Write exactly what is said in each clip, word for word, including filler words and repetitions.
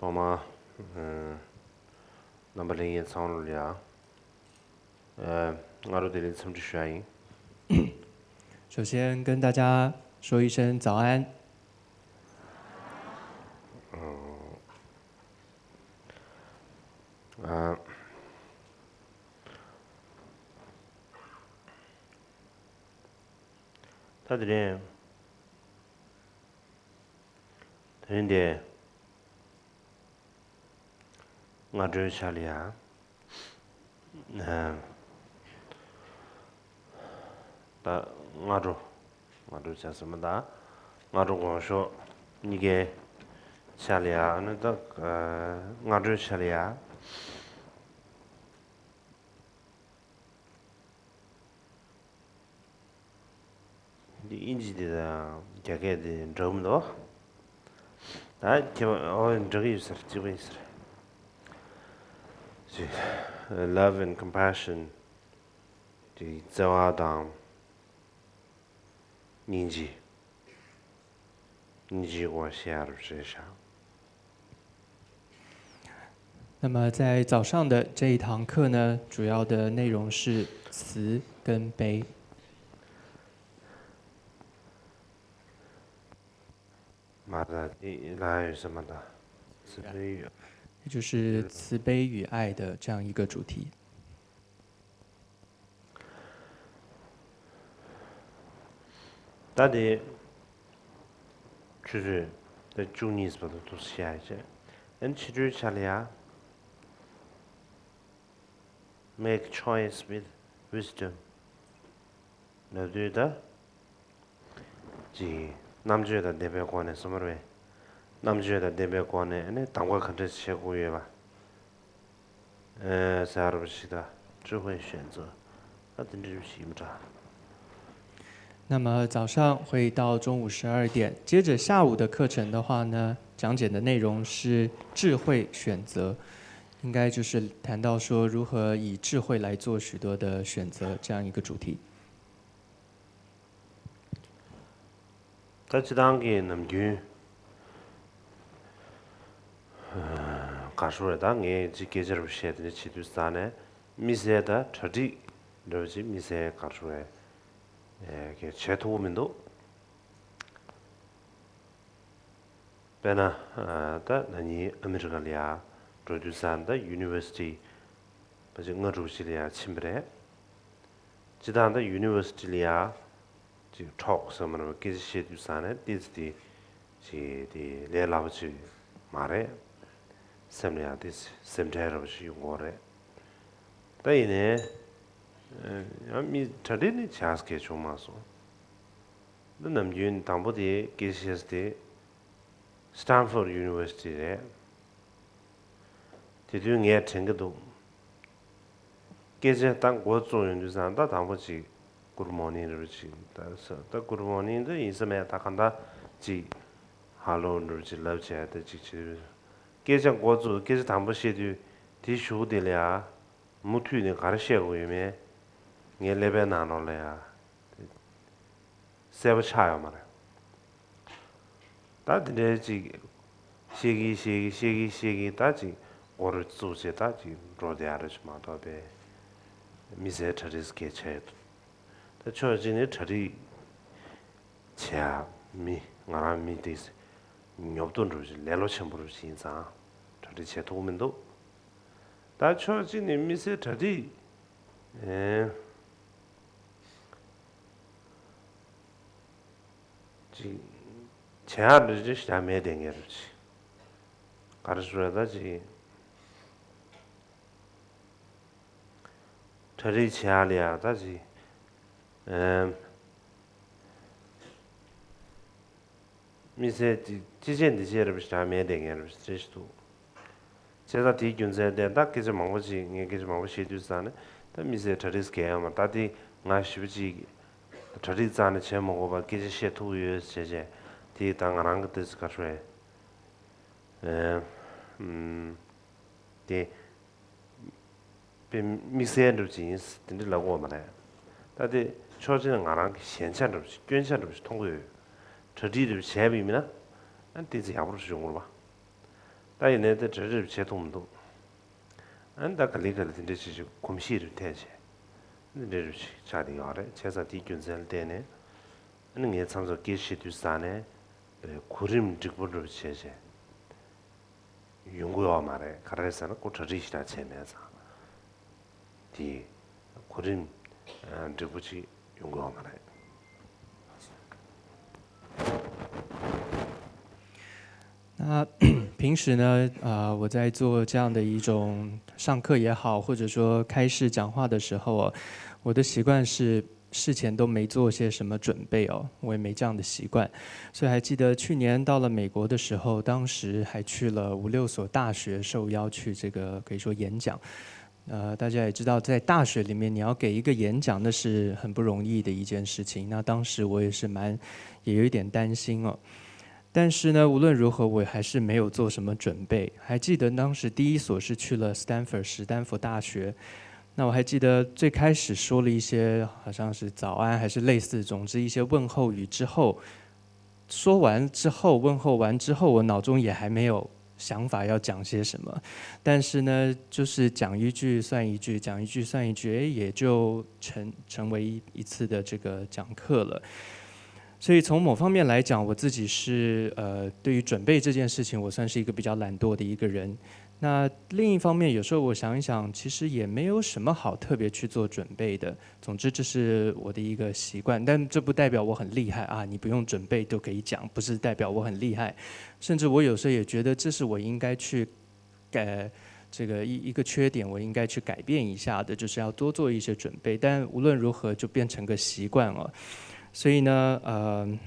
ཐོག་མར་ཨ་རྣམ་པ་ལྷན་རྒྱས་ཚང་མ་ལ་ཡ་ཨ་སྔ་དྲོ་བདེ་ལེགས་འཚམས་འདྲི་ཞུ་ཡ་ཡིན། 首先跟大家说一声早安。 ཨ། ད་དེ་རིང་། དེ་རིང་འདི། སྔ་དྲོའི་ཆ་ལ་ཡ། ཨ། ད་སྔ་དྲོ། སྔ་དྲོ་བྱ་ཟེར་མ་ད། སྔ་དྲོ་དགོང་ཞོགས་གཉིས་ཀའི་ཆ་ལ་ཡ། ཨ་ནི་ད་ཨ་སྔ་དྲོའི་ཆ་ལ་ཡ། འདི་དབྱིན་ཇི་འདི་དང་རྒྱ་སྐད་འདི་འདྲ་མི་འདུག་ད་ཁྱེད་ཨོ་འདྲ་གི་ཡོད་ཟེར། གཅིག་པ་ཡིན་ཟེར། ཅིག Love and compassion། ཅིག་བརྩེ་བ་དང་སྙིང་རྗེ། སྙིང་རྗེའི་སྐོར་བཤད་ཡ་རེད་ཤག 那么在早上的这一堂课呢，主要的内容是慈跟悲。 མ་ད་དེ་ལ་ཡོད་ས་མ་ད། ཚེ་འཕོས་ཡོད། 也就是慈悲与爱的这样一个主题。 ད་དེ་ཆུ་ཚོད་ད་བཅུ་གཉིས་བར་དུ་ཐུགས་བཞེས་བྱས། ཨན་ཕྱི་དྲོའི་ཆ་ལ་ཡ། Make choice with wisdom། ལབ་དུས་ད། ཅིག་རྣམ་དཔྱོད་དང་ལྡན་པའི་སྒོ་ནས་སོ་མར་བས། རྣམ་དཔྱོད་དང་ལྡན་པའི་སྒོ་ནས་ནི་གདམ་ག་ག་འདྲ་བྱེད་དགོས་ཡོད་པ། ཨེ་ཟེར་བ་ཞིག་ད། 智慧选择། ད་དེ་འདྲ་ཞིག་ཡིན་འདྲ། 那么早上会到中午十二点，接着下午的课程的话呢，讲解的内容是智慧选择，应该就是谈到说如何以智慧来做许多的选择这样一个主题。 ད་སྤྱིར་བཏང་གི་ནམ་རྒྱུན། ག་རེ་ཟེར་དགོས་རེད། ད་ངས་ཅིག་སྐད་ཆ་རེ་བཤད་དེ་འདྲ་བྱེད་དུས་ཙང་ནས་དམིགས་བསལ་ད་གྲ་སྒྲིག་འདྲ་བོ་ཅིག་དམིགས་བསལ་ག་རེ་ཟེར་དགོས་རེད། ཨེ་གལ་བྱེད་ཐུབ་ཀྱི་མི་འདུག་དཔེར་ན། ཨ་ད་ན་ནིང་ཨ་མི་རི་ཀ་ལ་ཡ་འགྲོ་དུས་ཙང་ད་ཡུ་ནི་ཝར་སི་ཊི་ཕལ་ཆེར་ལྔ་དྲུག་ཅིག་ལ་ཡ་ཕྱིན་པ་རེད། སྤྱིར་བཏང་ད་ཡུ་ནི་ཝར་སི་ཊི་ལ་ཡ་ཅིག་ཊོག་ཟེར་མ་རེད་པ། སྐད་ཆ་བཤད་དུས་ཙང་ནས་ཏོག་ཙམ་དེ་ཅིག་དེ་ལས་སླ་པོ་ཅིག་མ་རེད། སེམས་ལ་ཡང་དེ་སེམས་ཁྲལ་འདྲ་པོ་ཞིག་ཡོང་གི་རེད། ད་ཡིན་ནའི་ཡང་མི་གྲ་སྒྲིག་ནི་བྱ་ས་གལ་བྱུང་མ་སོང་། ད་ནམ་རྒྱུན་དང་པོ་དེ་སྐད་ཆ་བཤད་ས་དེ་སི་ཊན་ཕོར་ཡུ་ནི་ཝར་སི་ཊི་རེད། དེ་དུས་ངས་དྲན་གྱི་འདུག་སྐད་ཆ་ད་འགོ་བཙུགས་ཡོང་དུས་ཙང་ད་དང་པོ་ཅིག་གུཌ་མོར་ནིང་འདྲ་པོ་ཅིག་ད་ས་ད་གུཌ་མོར་ནིང་ད་ཡིན་ས་མེད། ད་གང་ལྟར་ཅིག་ཧ་ལོ་འདྲ་པོ་ཅིག་ལབ་བྱས་ད་ཅིག་བྱེད། སྐད་ཆ་འགོ་བཙུགས། སྐད་ཆ་དང་པོ་བཤད་དུས་དེའི་གཞུག་དེ་ལ་ཡ་མུ་མཐུད་ནས་ག་རེ་བཤད་དགོས་ཡོད་མེད་ངའི་ཀླད་པའི་ནང་ལོགས་ལ་ཡ་གསལ་པོ་ཆགས་ཡོད་མ་རེད། ད་དེ་འདྲའི་ཅིག་བཤད་ཀྱིན་བཤད་ཀྱིན་བཤད་ཀྱིན་བཤད་ཀྱིན་ད་ཅིག་འགོ་རུ་བཙུགས་བྱས་ད་ཅིག་འགྲོ་བསྡད་ཡ་རེད་ཅིག་མ་གཏོགས་པས། མི་ཚེའི་གྲ་སྒྲིག་གལ་ཆེ་ཡོད། ད་ཕྱོགས་གཅིག་ནས་གྲ་སྒྲིག་བྱེད་ཡ་མི་ང་རང་མི་དེ་ཉོབ་ཏོ་འདྲ་པོ་ཞིག་ལས་སླ་པོ་ཆེན་པོ་འདྲ་པོ་ཞིག་ཡིན་ཙང་གྲ་སྒྲིག་བྱེད་ཐུབ་ཀྱི་མི་འདུག་ད་ཕྱོགས་གཅིག་ནས་མི་ཚེའི་གྲ་སྒྲིག་ཨེ། ཅིག་བྱེད་ཡག་འདྲ་ཅིག་ཞེ་དྲག་མེད་བསྡད་མཁན་རེད་ཅིག་ག་རེ་ཟེར་ད་ཅིག་གྲ་སྒྲིག་བྱེད་ཡག་ལ་ཡ་ད་ཅིག་ཨེམ། མི་ཚེ་ཅིག་ཅི་བྱེད་འདི་བྱེད་རེད་པ་ཞེ་དྲག་མེད་བསྡད་མཁན་རེད་པ་ཞེ་ཞིག་འདུག་བྱས་ཙང་དེའི་རྒྱུ་མཚན་དེ་ད་སྐད་ཆ་མང་པོ་ཅིག་ངས་སྐད་ཆ་མང་པོ་བཤད་དུས་ཙང་ནས་ད་མི་ཚེ་གྲ་སྒྲིག་གལ་ཡོད་མ་རེད། ད་དེ་ང་ཞེ་པོ་ཅིག་གྲ་སྒྲིག་རྩ་ནས་བྱེད་མ་དགོས་པར་སྐད་ཆ་བཤད་ཐུབ་ཀྱི་ཡོད་ཟེར་བྱས་དེ་ད་ང་རང་གི་ཏོག་ཙམ་ག་རེ་ཟེར། ཨེ། ཨུམ། དེ། དཔེ་དམིགས་བསལ་འདྲ་པོ་ཅིག་ཡིན་དེ་འདྲ་ལབ་དགོས་མ་རེད། ད་དེ་ཕྱོགས་གཅིག་ནས་ང་རང་གི་ཞན་ཆ་འདྲ་པོ་ཅིག་སྐྱོན་ཆ་འདྲ་པོ་ཅིག་མཐོང་གི་ཡོད། གྲ་སྒྲིག་འདྲ་པོ་བྱས་པ་ཡིན་ན་ཨ་ཏོག་ཙམ་ཡག་པོ་འདྲ་པོ་ཅིག་ཡོང་གི་རེད་པ། ད་ཡིན་ནའི་དེ་གྲ་སྒྲིག་བྱེད་ཐུབ་མི་འདུག་ཨ་ནི་ད་ག་ལེ་ག་ལེ་དེ་འདྲ་ཞིག་ཞིག་གོམས་གཤིས་རེ་འཐེན་བྱས། འདི་འདྲ་རེ་ཞིག་ཆགས་བསྡད་ཡོད་རེད། བྱས་ཙང་དེའི་རྒྱུ་མཚན་ལ་བརྟེན་ནས། ཨ་ནི་ངས་མཚམས་མཚམས་སྐད་ཆ་བཤད་དུས་ཙང་ནས། གོ་རིམ་འགྲིག་པོ་འགྲུབ་བྱས་བྱས། ཡོང་གི་ཡོད་མ་རེད། ག་རེ་ཟེར་ན་ཁོ་གྲ་སྒྲིག་ཞེ་དྲག་བྱས་མེད་ཙང་། དེ་གོ་རིམ་འགྲིག་པོ་ཅིག་ཡོང་གི་ཡོད་མ་རེད།那平时呢，呃，我在做这样的一种上课也好，或者说开始讲话的时候哦，我的习惯是事前都没做些什么准备哦，我也没这样的习惯。所以还记得去年到了美国的时候，当时还去了五六所大学受邀去这个可以说演讲。呃，大家也知道，在大学里面你要给一个演讲，那是很不容易的一件事情。那当时我也是蛮，也有一点担心哦。但是呢，无论如何，我还是没有做什么准备。还记得当时第一所是去了 Stanford，史丹佛大学。那我还记得最开始说了一些好像是早安还是类似，总之一些问候语之后，说完之后，问候完之后，我脑中也还没有想法要讲些什么，但是呢，就是讲一句算一句，讲一句算一句，诶，也就成成为一一次的这个讲课了。所以从某方面来讲，我自己是呃，对于准备这件事情，我算是一个比较懒惰的一个人。那另一方面，有时候我想一想，其实也没有什么好特别去做准备的。总之，这是我的一个习惯，但这不代表我很厉害啊！你不用准备都可以讲，不是代表我很厉害。甚至我有时候也觉得，这是我应该去改这个一一个缺点，我应该去改变一下的，就是要多做一些准备。但无论如何，就变成个习惯了。所以呢，呃。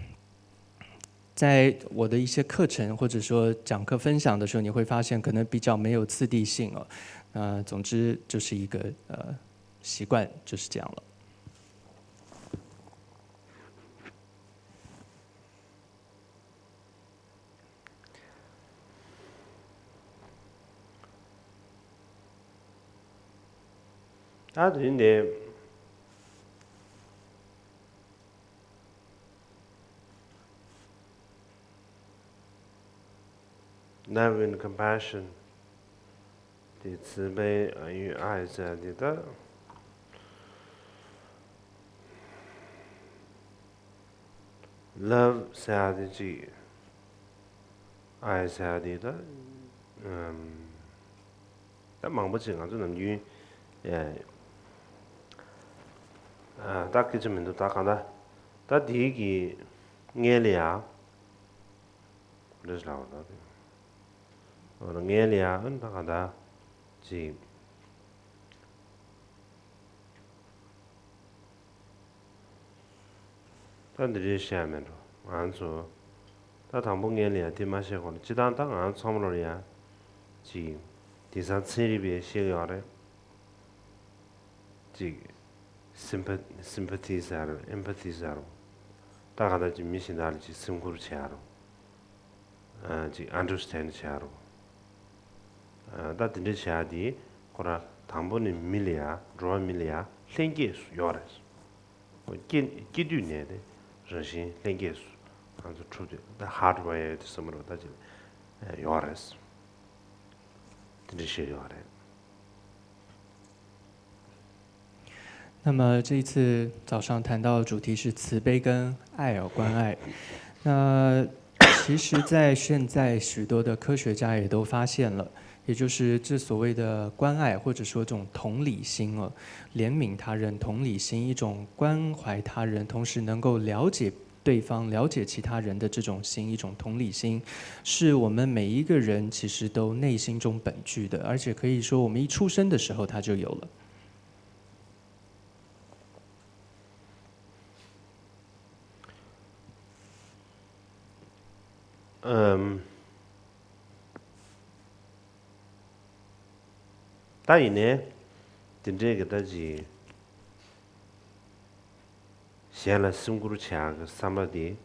在我的一些课程或者说讲课分享的时候，你会发现可能比较没有次第性哦。那总之就是一个呃习惯，就是这样了。ད་དེ་འདི། Love and compassion དེ་慈悲 ཨ་ཡུ་ཨ་ཡི་ཟེར་དེ་ད། Love ཟེར་དེ་ཅིག་ཨ་ཡི་ཟེར་དེ་ད། ད་མང་པོ་ཅིག་ང་ཚོ་ནམ་རྒྱུན། ད་སྐད་ཆ་མི་འདུག་ད་གང་ལྟར། ད་དེའི་གི་སྔན་ལ་ཡ། རེས་ལ་བ་ད་དེ། འོ་ན་སྔན་ལ་ཡ་ཨ་ད་གང་ལྟར་ཅིག་ད་འདི་རེད་བཤད་ཡ་མེད་འགྲོ་ང་ཚོ། ད་དང་པོ་སྔན་ལ་ཡ་དེ་མ་བཤད་གོང་ལ་སྤྱི་བཏང་ད་ང་ཚོ་ཚང་མ་ལོར་ཡ། ཅིག་དེང་སང་ཚན་རིག་པས་བཤད་ཀྱི་ཡོད་རེད། ཅིག་སིམ་པ་སིམ་པ་ཐི་ཟེར་རོ་ཨེམ་པ་ཐི་ཟེར་རོ། ད་ག་ད་ཅིག་མི་གཞན་དག་ལ་ཅིག་སེམས་ཁུར་བྱེད་ཡ་རོ། ཅིག་ཨན་ཌར་སི་ཊེན་ཌ་བྱེད་ཡ་རོ། ད་དེ་འདྲ་བྱེད་ཡ་དེ་ཁོ་རང་དང་པོ་ནས་མི་ལ་ཡ་འགྲོ་བ་མི་ལ་ཡ་ལྷན་སྐྱེས་སུ་ཡོད་རེད། སྐྱེ་སྐྱེ་དུས་ནས་དེ་རང་བཞིན་ལྷན་སྐྱེས་སུ་ང་ཚོ་གྲུབ་དུས་ད་ཧར་ཌི་ཝེར་དེ་བསམ་བློ་ད་ཅིག་ཡོད་རེད། དེ་འདྲ་བཤད་ཡོད་རེད། 那么这一次早上谈到的主题是慈悲跟爱哦，关爱。那其实，在现在许多的科学家也都发现了，也就是这所谓的关爱，或者说这种同理心哦，怜悯他人、同理心，一种关怀他人，同时能够了解对方、了解其他人的这种心，一种同理心，是我们每一个人其实都内心中本具的，而且可以说我们一出生的时候他就有了。ཨམ། ད་ཡིན་ནའི་དེ་འདྲའི་གི་ད་ཅིག་གཞན་ལ་སེམས་ཁུར་བྱེད་ཡག་གི་བསམ་པ་དེ་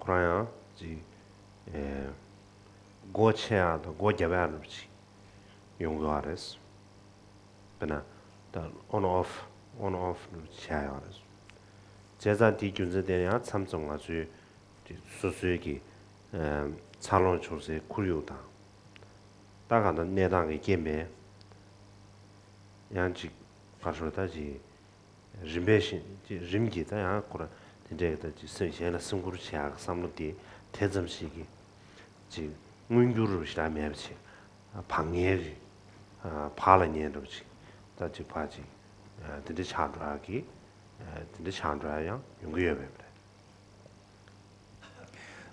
ཁོ་རང་ཡང་ཅིག་ཨེ་སྒོ་ཕྱེ་ཡག་དང་སྒོ་རྒྱབ་ཡག་འདྲ་པོ་ཅིག་ཡོང་གི་ཡོད་རེད། དཔེར་ན་ད་ཨོན་ཨོཕ་ཨོན་ཨོཕ་འདྲ་པོ་བྱེད་ཡག་ཡོད་རེད། བྱས་ཙང་དེའི་རྒྱུ་མཚན་དེ་ཡང་མཚམས་མཚམས་ང་ཚོའི་དེ་སོ་སོའི་གི་ཨ་འཚར་ལོངས་བྱུང་སའི་ཁོར་ཡུག་དང་ ད་གང་ལྟར་གནས་སྟངས་ཀྱི་རྐྱེན་པས་ཡང་ཅིག་ག་རེ་ཟེར་ད་ཅིག་རིམ་པས་བཞིན་ཅིག་རིམ་གྱིས་ད་ཡང་ཁོ་ར་དེ་འདྲའི་ད་ཅིག་སེམས་གཞན་ལ་སེམས་ཁུར་བྱེད་ཡག་གི་བསམ་བློ་དེ་དེ་ཙམ་ཞིག་གིས་ཅིག་མངོན་འགྱུར་རུ་ཞིག་ལ་མེད་པ་ཅིག་བག་ངན་གྱི་བག་ལ་ཉལ་འདྲ་བ་ཅིག་ད་ཅིག་ཕར་ཅིག་དེ་འདྲ་ཆགས་འགྲོ་ཡག་གི་དེ་འདྲ་ཆགས་འགྲོ་ཡག་ཡང་ཡོང་གི་ཡོད་པས་རེད།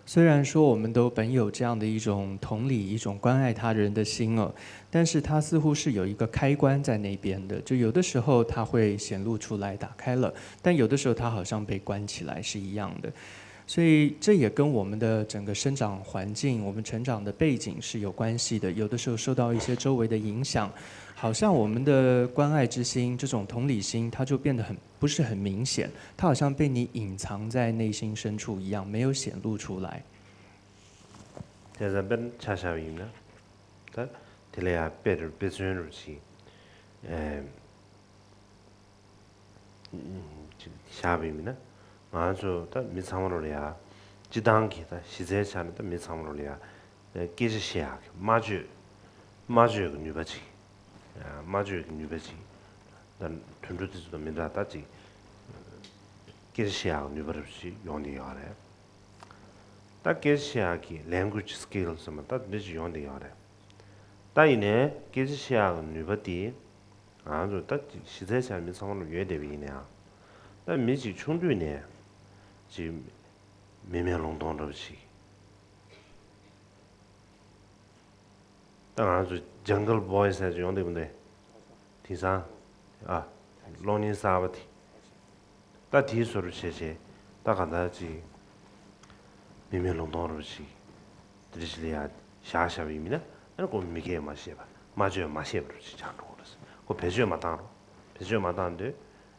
虽然说我们都本有这样的一种同理、一种关爱他人的心哦，但是它似乎是有一个开关在那边的，就有的时候它会显露出来，打开了，但有的时候它好像被关起来是一样的。所以这也跟我们的整个生长环境、我们成长的背景是有关系的。有的时候受到一些周围的影响，好像我们的关爱之心、这种同理心，它就变得很不是很明显，它好像被你隐藏在内心深处一样，没有显露出来。 དེ་ཙམ་དཔེར་ན་ཆ་བཞག་པ་ཡིན་ན། ད་དེ་ལ་ཡང་དཔེ་རུ་དཔེ་མཚོན་རུ་ཅིག་ཨེ་ཅིག་བཞག་པ་ཡིན་ན། ང་ཚོ་ད་མི་ཚང་མ་ལོ་ལ་ཡང་སྤྱི་བཏང་གི་ད་གཞི་རྩའི་ཆ་ནས་ད་མི་ཚང་མ་ལོ་ལ་ཡང་སྐད་ཆ་བཤད་ཡག་གི་སྨྲ་བརྗོད་སྨྲ་བརྗོད་ཀྱི་ནུས་པ་ཅིག་སྨྲ་བརྗོད་ཀྱི་ནུས་པ་ཅིག་ད་དུད་འགྲོ་དེ་ཚོ་དང་མི་འདྲ་ད་ཅིག་སྐད་ཆ་བཤད་ཡག་གི་ནུས་པ་རུ་ཅིག་ཡོང་བསྡད་ཡོད་རེད། ད་སྐད་ཆ་བཤད་ཡག་གི་language skill ཟེར་མ་ད་འདི་ཅིག་ཡོང་བསྡད་ཡོད་རེད། ད་ཡིན་ནའི་སྐད་ཆ་བཤད་ཡག་གི་ནུས་པ་དེ་ང་ཚོ་ད་ཅིག་གཞི་རྩའི་ཆ་ནས་མི་ཚང་མ་ལ་ཡོད་བསྡད་པ་ཡིན་ནའང་། ད་མི་ཅིག་ཆུང་དུས་ནས་ཅིག་མི་མེད་ལུང་སྟོང་འདྲ་པོ་ཅིག་ད་ང་ཚོ་Jungle Boy ཟེར་ཅིག་ཡོང་བསྡད་པ་འདི། དེང་སང་ཨ་གློག་བརྙན་གསར་པ་དེ། ད་དེའི་བཟོ་འདྲ་བྱས་བྱས་ད་ག་འདྲ་ཅིག་མི་མེད་ལུང་སྟོང་འདྲ་པོ་ཅིག་དེ་འདྲ་ཞིག་ལ་ཡ་བཞག་བཞག་པ་ཡིན་མིན་ན། ཨ་ནི་ཁོ་མི་སྐད་མ་ཤེས་པ་སྨྲ་བརྗོད་མ་ཤེས་པ་འདྲ་པོ་ཅིག་ཆགས་འགྲོ་གི་རེད། ཁོ་བེད་སྤྱོད་མ་བཏང་རོགས། བེད་སྤྱོད་མ་བཏང་དུས་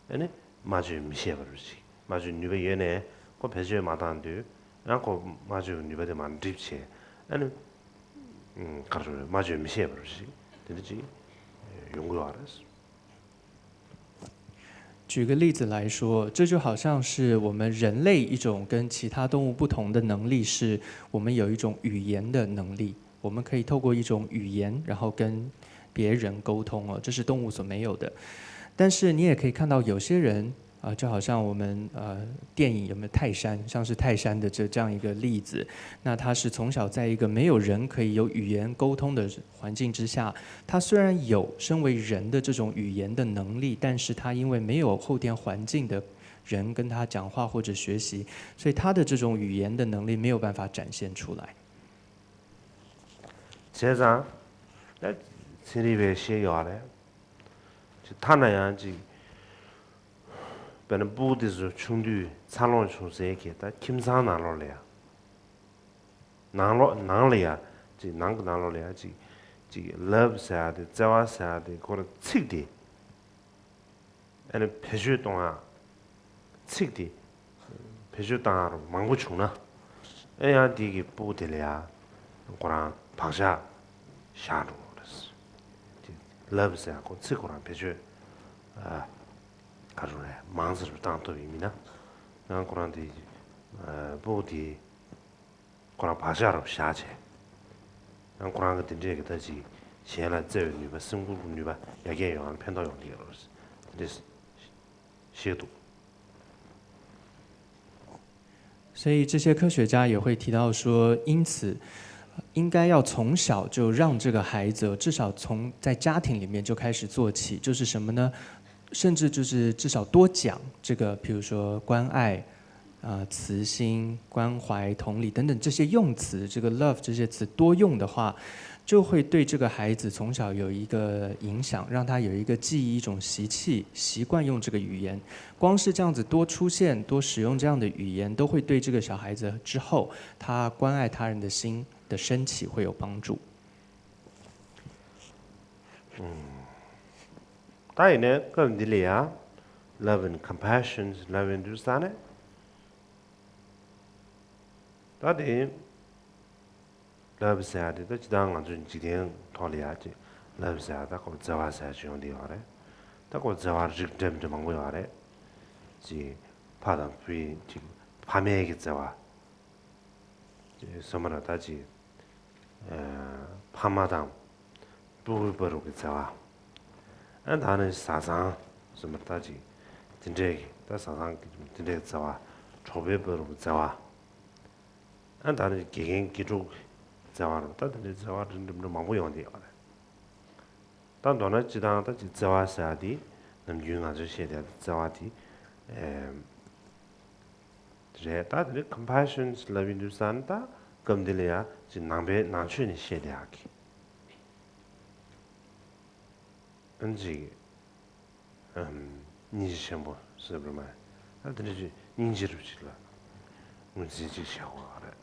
ཨ་ནི་སྨྲ་བརྗོད་མི་ཤེས་པ་འདྲ་པོ་ཅིག་སྨྲ་བརྗོད་ནུས་པ་ཡོད་ནའི་ཁོ་བེད་སྤྱོད་མ་བཏང་དུས་ཡང་ཁོ་སྨྲ་བརྗོད་ཀྱི་ནུས་པ་དེ་མར་འགྲིབ་བྱས། ཨ་ནི་ག་རེ་ཟེར་སྨྲ་བརྗོད་མི་ཤེས་པ་འདྲ་པོ་ཅིག་དེ་འདྲ་ཅིག་ཡོང་གི་ཡོད་རེད། 举个例子来说，这就好像是我们人类一种跟其他动物不同的能力，是我们有一种语言的能力，我们可以透过一种语言，然后跟别人沟通哦，这是动物所没有的。但是你也可以看到有些人啊，就好像我们呃电影有没有泰山，像是泰山的这这样一个例子，那他是从小在一个没有人可以有语言沟通的环境之下，他虽然有身为人的这种语言的能力，但是他因为没有后天环境的人跟他讲话或者学习，所以他的这种语言的能力没有办法展现出来。 བྱས་ཙང་ད་ཚན་རིག་པས་བཤད་ཡོད་རེད། ཅིག་ཐ་ན་ཡང་ཅིག་དཔེར་ན་སྤུ་གུ་དེ་ཚོ་ཆུང་དུས་འཚར་ལོངས་བྱུང་སའི་གི་ད་ཁྱིམ་ཚང་ནང་ལོགས་ལ་ཡ། ནང་ལོགས་ནང་ལ་ཡ། ཅིག་ནང་གི་ནང་ལོགས་ལ་ཡ་ཅིག་ཅིག་love ཟེར་ཡ་དེ་བརྩེ་བ་ཟེར་ཡ་དེ་ཁོ་ར་ཚིག་དེ། ཨ་ནི་བེད་སྤྱོད་གཏོང་ཡ། ཚིག་དེ་བེད་སྤྱོད་བཏང་ཡ་རུ་མང་པོ་བྱུང་ན། ཨེ་ཡང་དེ་གི་སྤུ་གུ་དེ་ལ་ཡ་ཁོ་རང་བག་ཆགས་བཞག་འགྲོ་གི་རེད། དེ་love ཟེར་ཡ་ཁོ་ཚིག་ཁོ་རང་བེད་སྤྱོད་ཨ་ག་རེ་རེད་མང་ཙམ་རུ་བཏང་ཐུབ་ཡིན་མིན་ན། ཡང་ཁོ་རང་དེ་ཨ་སྤུ་གུ་དེ། ཁོ་རང་བག་ཆགས་རུ་བཞག་བྱས། ཡང་ཁོ་རང་གི་དེ་འདྲས་ཀྱི་ད་ཅིག་གཞན་ལ་བརྩེ་བའི་ནུས་པ་སེམས་ཁུར་གྱི་ནུས་པ་ཡར་རྒྱས་ཡོང་བར་ཕན་ཐོགས་ཡོང་གི་ཡོད་རེད། དེ་འདྲས་བཤད་འདུག 所以这些科学家也会提到说，因此应该要从小就让这个孩子，至少从在家庭里面就开始做起，就是什么呢？甚至就是至少多讲这个，比如说关爱，呃，慈心、关怀、同理等等这些用词，这个 love 这些词多用的话，就会对这个孩子从小有一个影响，让他有一个记忆，一种习气，习惯用这个语言。光是这样子多出现、多使用这样的语言，都会对这个小孩子之后他关爱他人的心的升起会有帮助。 ད་ཡིན་ནའི་སྐབས་འདི་ལ་ཡང་love and compassion love and འདུག་ས་ནས། ད་དེ་love ཟེར་ཡ་དེ་ད་ཅི་ད་ང་ཚོ་འཇིག་རྟེན་ཐོག་ལ་ཡ་ཅིག love ཟེར་ཡ་ད་ཁོ་བརྩེ་བ་ཟེར་ཡ་ཅིག་ཡོང་བསྡད་ཡོད་རེད། ད་ཁོ་བརྩེ་བ་རིགས་འདྲ་མི་འདྲ་མང་པོ་ཡོད་རེད། ཅིག་ཕ་དང་བུའི་ཅིག་ཕ་མའི་གི་བརྩེ་བ། སོ་མ་ར་ད་ཅིག་ཨ་ཕ་མ་དང་ ཕྲུ་གུའི་བར་དུ་གི་བརྩེ་བ། ཨ་ད་ནི་བཟའ་ཚང་ཟེར་མ་ད་ཅིག་དེ་འདྲས་ཀྱི་ད་བཟའ་ཚང་གི་དེ་འདྲས་བརྩེ་བ། གྲོགས་པོའི་བར་དུ་གི་བརྩེ་བ། ཨ་ད་ནི་དགེ་རྒན་དགེ་ཕྲུག་གི་བརྩེ་བ་རུ་ད་དེ་འདྲའི་བརྩེ་བ་རིམ་གྲོ་མང་པོ་ཡོང་བསྡད་ཡོད་རེད། ད་མདོར་ན་སྤྱི་བཏང་ད་ཅིག་བརྩེ་བ་ཟེར་ཡ་དེ་ནམ་རྒྱུན་ང་ཚོས་བཤད་བསྡད་ཡ་བརྩེ་བ་དེ་ཨེམ། རེད། ད་དེ་རིང་compassion་ལབ་ཡིན་དུས་ཙང་ད་སྐབས་འདི་ལ་ཡ་ཅིག་ནང་པའི་ནང་ཆོས་ནས་བཤད་བསྡད་ཡག་གི་ཨ་ཅིག་ཨམ། སྙིང་རྗེ་ཆེན་པོ་ཟེར་བ་མ་ད་དེ་འདྲ་ཅིག་སྙིང་རྗེ་རུ་ཅིག་ལ་ངོས་འཛིན་ཅིག་བྱེད་དགོས་ཡག་རེད།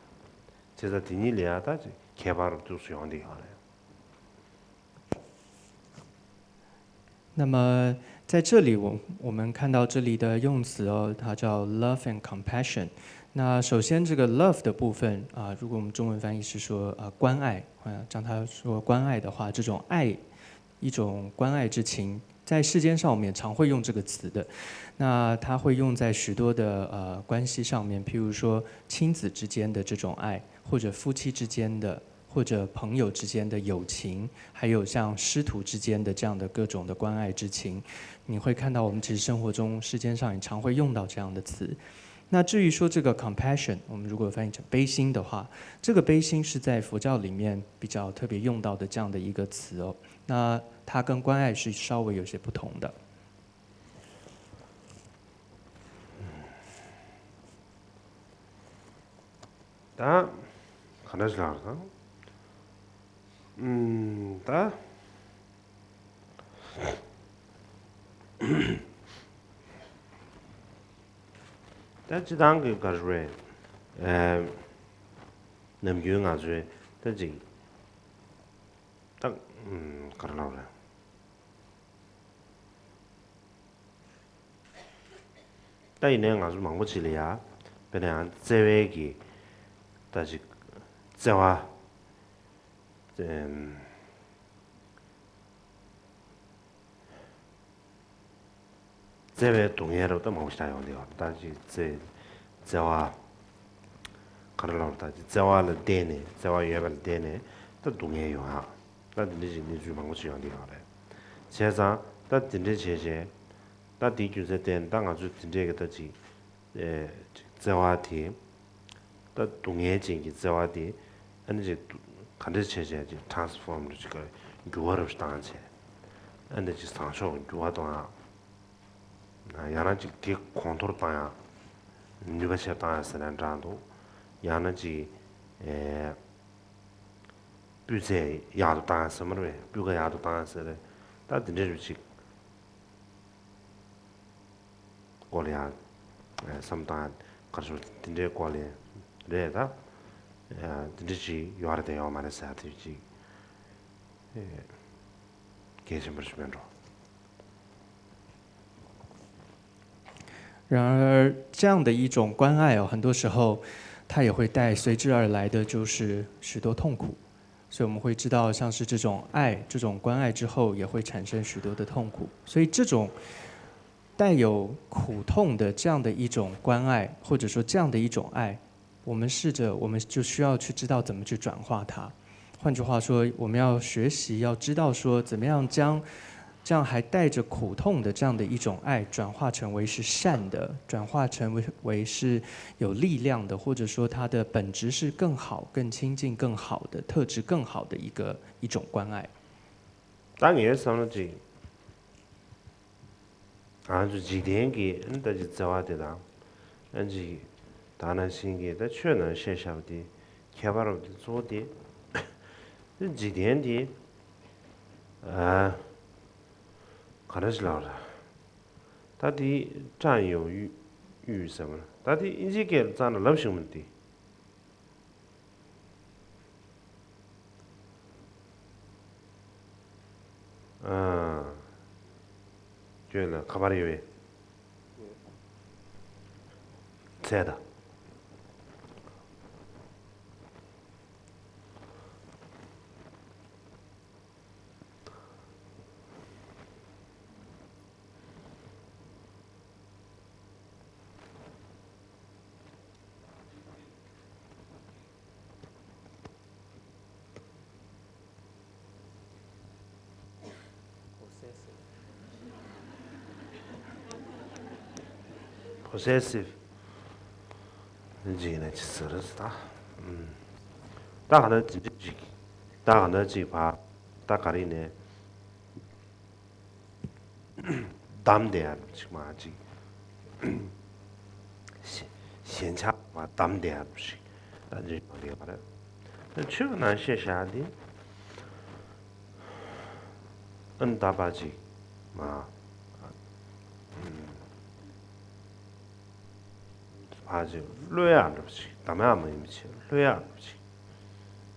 བྱས་ཙང་དེ་གཉིས་ལ་ཡ་ད་ཅིག་ཁྱད་པར་འདུག་སེ་ཡོང་བསྡད་ཡག་རེད། 那么在这里我，我们看到这里的用词哦，它叫 love and compassion。那首先这个 love 的部分啊，如果我们中文翻译是说呃关爱啊，让它说关爱的话，这种爱，一种关爱之情，在世间上我们也常会用这个词的。那它会用在许多的呃关系上面，譬如说亲子之间的这种爱，或者夫妻之间的，或者朋友之间的友情，还有像师徒之间的这样的各种的关爱之情，你会看到我们其实生活中世间上也常会用到这样的词。那至于说这个 compassion，我们如果翻译成悲心的话，这个悲心是在佛教里面比较特别用到的这样的一个词哦。那它跟关爱是稍微有些不同的。 ད་ག་འདྲ་ཞིག་ལབ་དང་། ཨུམ། ད་ད་སྤྱི་བཏང་གི་ག་རེ་རེད། ཨེ། ནམ་རྒྱུན་ང་ཚོས་ད་ཅིག་ད་ཨུམ། ག་རེ་ལབ་རེད། ད་ཡིན་ནའི་ང་ཚོ་མང་པོ་ཅིག་ལ་ཡ། དཔེར་ན་ཡང་བརྩེ་བའི་གི་ད་ཅིག་བརྩེ་བ། ཨེམ། བརྩེ་བའི་སྡུག་བསྔལ་རབ་ད་མང་པོ་ཞིག་ད་ཡོང་བསྡད་ཡོད་རེད། ད་ཅིག་བརྩེ་བརྩེ་བ། ག་རེ་ལབ་རེད། ད་ཅིག་བརྩེ་བ་ལ་བརྟེན་ནས་བརྩེ་བ་ཡོད་པ་ལ་བརྟེན་ནས་ད་སྡུག་བསྔལ་ཡོང་ཡག་ད་འདི་འདྲ་ཅིག་གནས་ཚུལ་མང་པོ་ཅིག་ཡོང་བསྡད་ཡོད་རེད། བྱས་ཙང་ད་འདི་འདྲ་བྱས་བྱས། ད་དེའི་རྒྱུ་མཚན་བརྟེན་ད་ང་ཚོས་འདི་འདྲས་ཀྱི་ད་ཅིག་ཨེ། ཅིག་བརྩེ་བ་དེ། ད་སྡུག་བསྔལ་ཅན་གྱི་བརྩེ་བ་དེ། ཨ་ནི་ཅིག་ག་འདྲ་བྱས་བྱས་ཅིག་transform་ཅིག་ག་འགྱུར་བ་རུ་བཏང་བྱས། ཨ་ནི་ཅིག་བཟང་ཕྱོགས་འགྱུར་བ་གཏོང་ཡག་ཡང་ན་ཅིག་དེ་གོང་མཐོར་གཏོང་ཡག་ནུས་པ་ཆེར་བཏང་ཡག་ཟེར་ན་འདྲ་འདུག་ཡང་ན་ཅིག་ཨེ། སྤུས་ཚད་ཡག་ཏུ་བཏང་ཡག་ཟེར་མ་རེད། སྤུས་ཀ་ཡག་ཏུ་བཏང་ཡག་ཟེར་རེད། ད་དེ་འདྲ་རུ་ཅིག་སྐོར་ལ་ཡང་བསམ་བཏང་གར་སོང་དེ་འདྲའི་སྐོར་ལ་རེད་ད། དེ་འདྲ་ཅིག་ཡོད་རེད་དང་ཡོད་མ་རེད་ཟེར་དེ་ཅིག་གལ་ཆེན་པོ་ཞིག་མིན་འགྲོ། 然而，这样的一种关爱哦，很多时候它也会带随之而来的就是许多痛苦。所以我们会知道，像是这种爱、这种关爱之后，也会产生许多的痛苦。所以这种带有苦痛的这样的一种关爱，或者说这样的一种爱，我们试着，我们就需要去知道怎么去转化它。换句话说，我们要学习，要知道说怎么样将这样还带着苦痛的这样的一种爱转化成为是善的，转化成为为是有力量的，或者说它的本质是更好、更亲近、更好的特质、更好的一个一种关爱。当然，上了这 ང་ཚོ་འཇིག་རྟེན་གྱི་ཨ་ནི་ད་ཅིག་བརྩེ་བ་དེ་དང་། ཨ་ཅིག་ད་ནང་བཞིན་གྱི་ད་ཆོས་ནང་བཤད་བཞག་པ་དེ་ཁྱད་པར་བ་དེ་གཙོ་བོ་དེ། ད་འཇིག་རྟེན་དེ་ཨ་ག་འདྲ་ཞིག་ལབ་ར། ད་དེ་བཀྲ་ཡོང་ཡུལ་ཡུལ་ཟེར་བ་ད་དེ་ཨིན་ཇིའི་སྐད་ལ་བཙལ་ན་ལབ་ཤེས་མི་འདུག་ཨ། ཁྱོད་ལ་ཁ་པར་ཡོད་པས། ཚད་ད། possessive ཅིག་ནས་ཅི་ཟེར་ད། ད་ག་ན་ཅི་ཅིག་ད་ག་ན་ཅིག་བ་ད་ག་རེ་ནས། བསྡམས་བསྡད་ཡ་རུ་ཅིག་མ་ཅིག་ཞེན་ཆགས་མ་བསྡམས་བསྡད་ཡ་རུ་ཞིག་ད་འདི་རེད་པ་རེད། ཆོས་ནང་བཤད་བཞག་འདི་ཨན་ད་པ་ཅིག་མ། ཕར་ཅིག་གློད་ཡག་འདྲ་པོ་ཅིག་གདམ་ཡག་མ་ཡིན་པ་ཅིག་གློད་ཡག་འདྲ་པོ་ཅིག་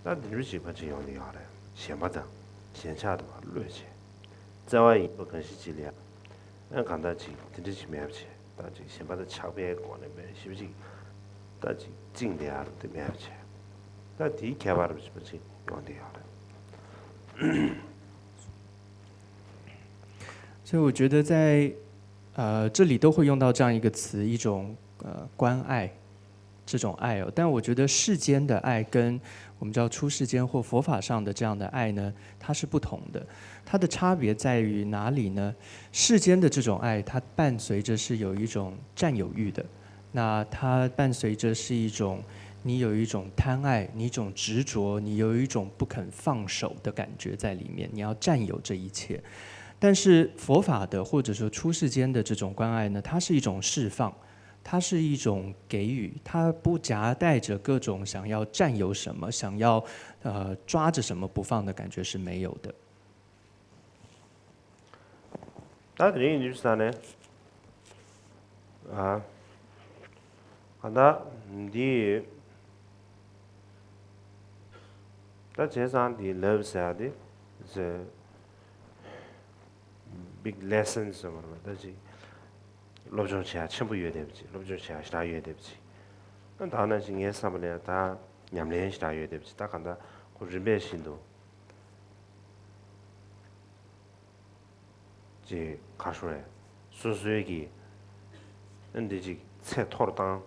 ད་འདི་འདྲ་ཅིག་ཕར་ཅིག་ཡོང་ནི་ཡོད་རེད། ཞེན་པ་དང་ཞེན་ཆགས་དང་བ་གློད་བྱས། བརྩེ་བ་ཡིན་པ་གང་ཞིག་ཅིག་ལ་ཡང་ཨ་གང་ལྟར་ཅིག་དེ་འདྲ་ཅིག་མེད་པ་བྱས། ད་ཅིག་ཞེན་པ་དང་ཆགས་པའི་སྒོ་ནས་མེད་ཞེ་པོ་ཅིག་ད་ཅིག་བཅིངས་བསྡད་ཡག་རུ་དེ་མེད་པ་བྱས། ད་དེའི་ཁྱད་པར་རུ་ཅིག་ཕར་ཅིག་ཡོང་བསྡད་ཡོད་རེད།所以我觉得在呃这里都会用到这样一个词，一种呃关爱，这种爱哦。但我觉得世间的爱跟我们知道出世间或佛法上的这样的爱呢，它是不同的。它的差别在于哪里呢？世间的这种爱，它伴随着是有一种占有欲的，那它伴随着是一种你有一种贪爱，你一种执着，你有一种不肯放手的感觉在里面，你要占有这一切。但是佛法的或者说出世间的这种关爱呢，它是一种释放，它是一种给予，它不夹带着各种想要占有什么、想要呃抓着什么不放的感觉是没有的。ད་དེ་རིང་ཡིན་དུས་ས་ནས་ཨ་ག་ད་འདི་ད་བྱས་ཙང་འདི་love ཟེར་ཡ་དེ་the big lesson ཟེར་བ་རེད་པ། ད་ཅིག་སློབ་སྦྱོང་བྱེད་ཡ་ཆེན་པོ་ཡོད་བསྡད་པ་ཅིག་སློབ་སྦྱོང་བྱེད་ཡ་ཞེ་དྲག་ཡོད་བསྡད་པ་ཅིག་ཨ་ད་ནང་བཞིན་ངའི་བསམ་པ་ལ་ཡང་ད་ཉམས་ལེན་ཞེ་དྲག་ཡོད་བསྡད་པ་ཅིག་ད་ག་ད་ཁོ་རིམ་པས་བཞིན་དུ། ཅིག་ག་ཞུ་རེད། སོ་སོའི་གི་ཨ་འདི་ཅིག་ཚད་མཐོ་རུ་བཏང་།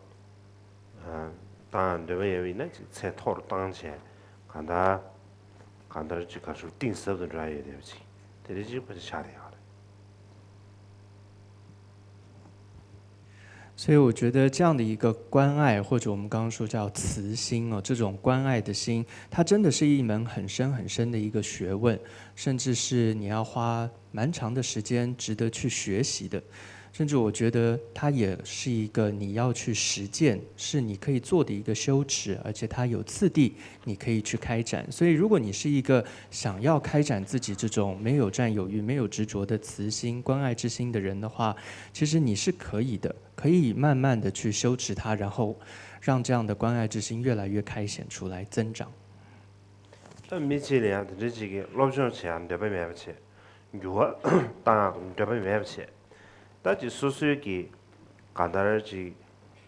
ཨ་བཏང་འདོད་པ་ཡོད་པ་ཡིན་ན་ཅིག་ཚད་མཐོ་རུ་བཏང་བྱས་གང་ལྟར་གང་ལྟར་ཅིག་ག་ཞུ་གཏིང་ཟབ་ཏུ་འགྲོ་ཡ་ཡོད་བསྡད་པ་ཅིག་དེ་འདྲ་ཅིག་ཕལ་ཆེར་ཆགས་བསྡད་ཡོད་རེད། 所以我觉得这样的一个关爱，或者我们刚刚说叫慈心哦，这种关爱的心，它真的是一门很深很深的一个学问，甚至是你要花蛮长的时间值得去学习的。甚至我觉得它也是一个你要去实践，是你可以做的一个修持，而且它有次第，你可以去开展。所以，如果你是一个想要开展自己这种没有占有欲、没有执着的慈心、关爱之心的人的话，其实你是可以的。可以慢慢的去修持它，然后让这样的关爱之心越来越开显出来，增长。ད་མི་གཅིག་ལ་ཡང་དེ་འདྲ་ཅིག་གི་སློབ་སྦྱོང་བྱེད་ཡ་འདོད་པ་མེད་པ་བྱས། འགྱུར་བ་བཏང་ཡ་འདོད་པ་མེད་པ་བྱས། ད་ཅིག་སོ་སོའི་གི་གང་ལྟར་ཅིག་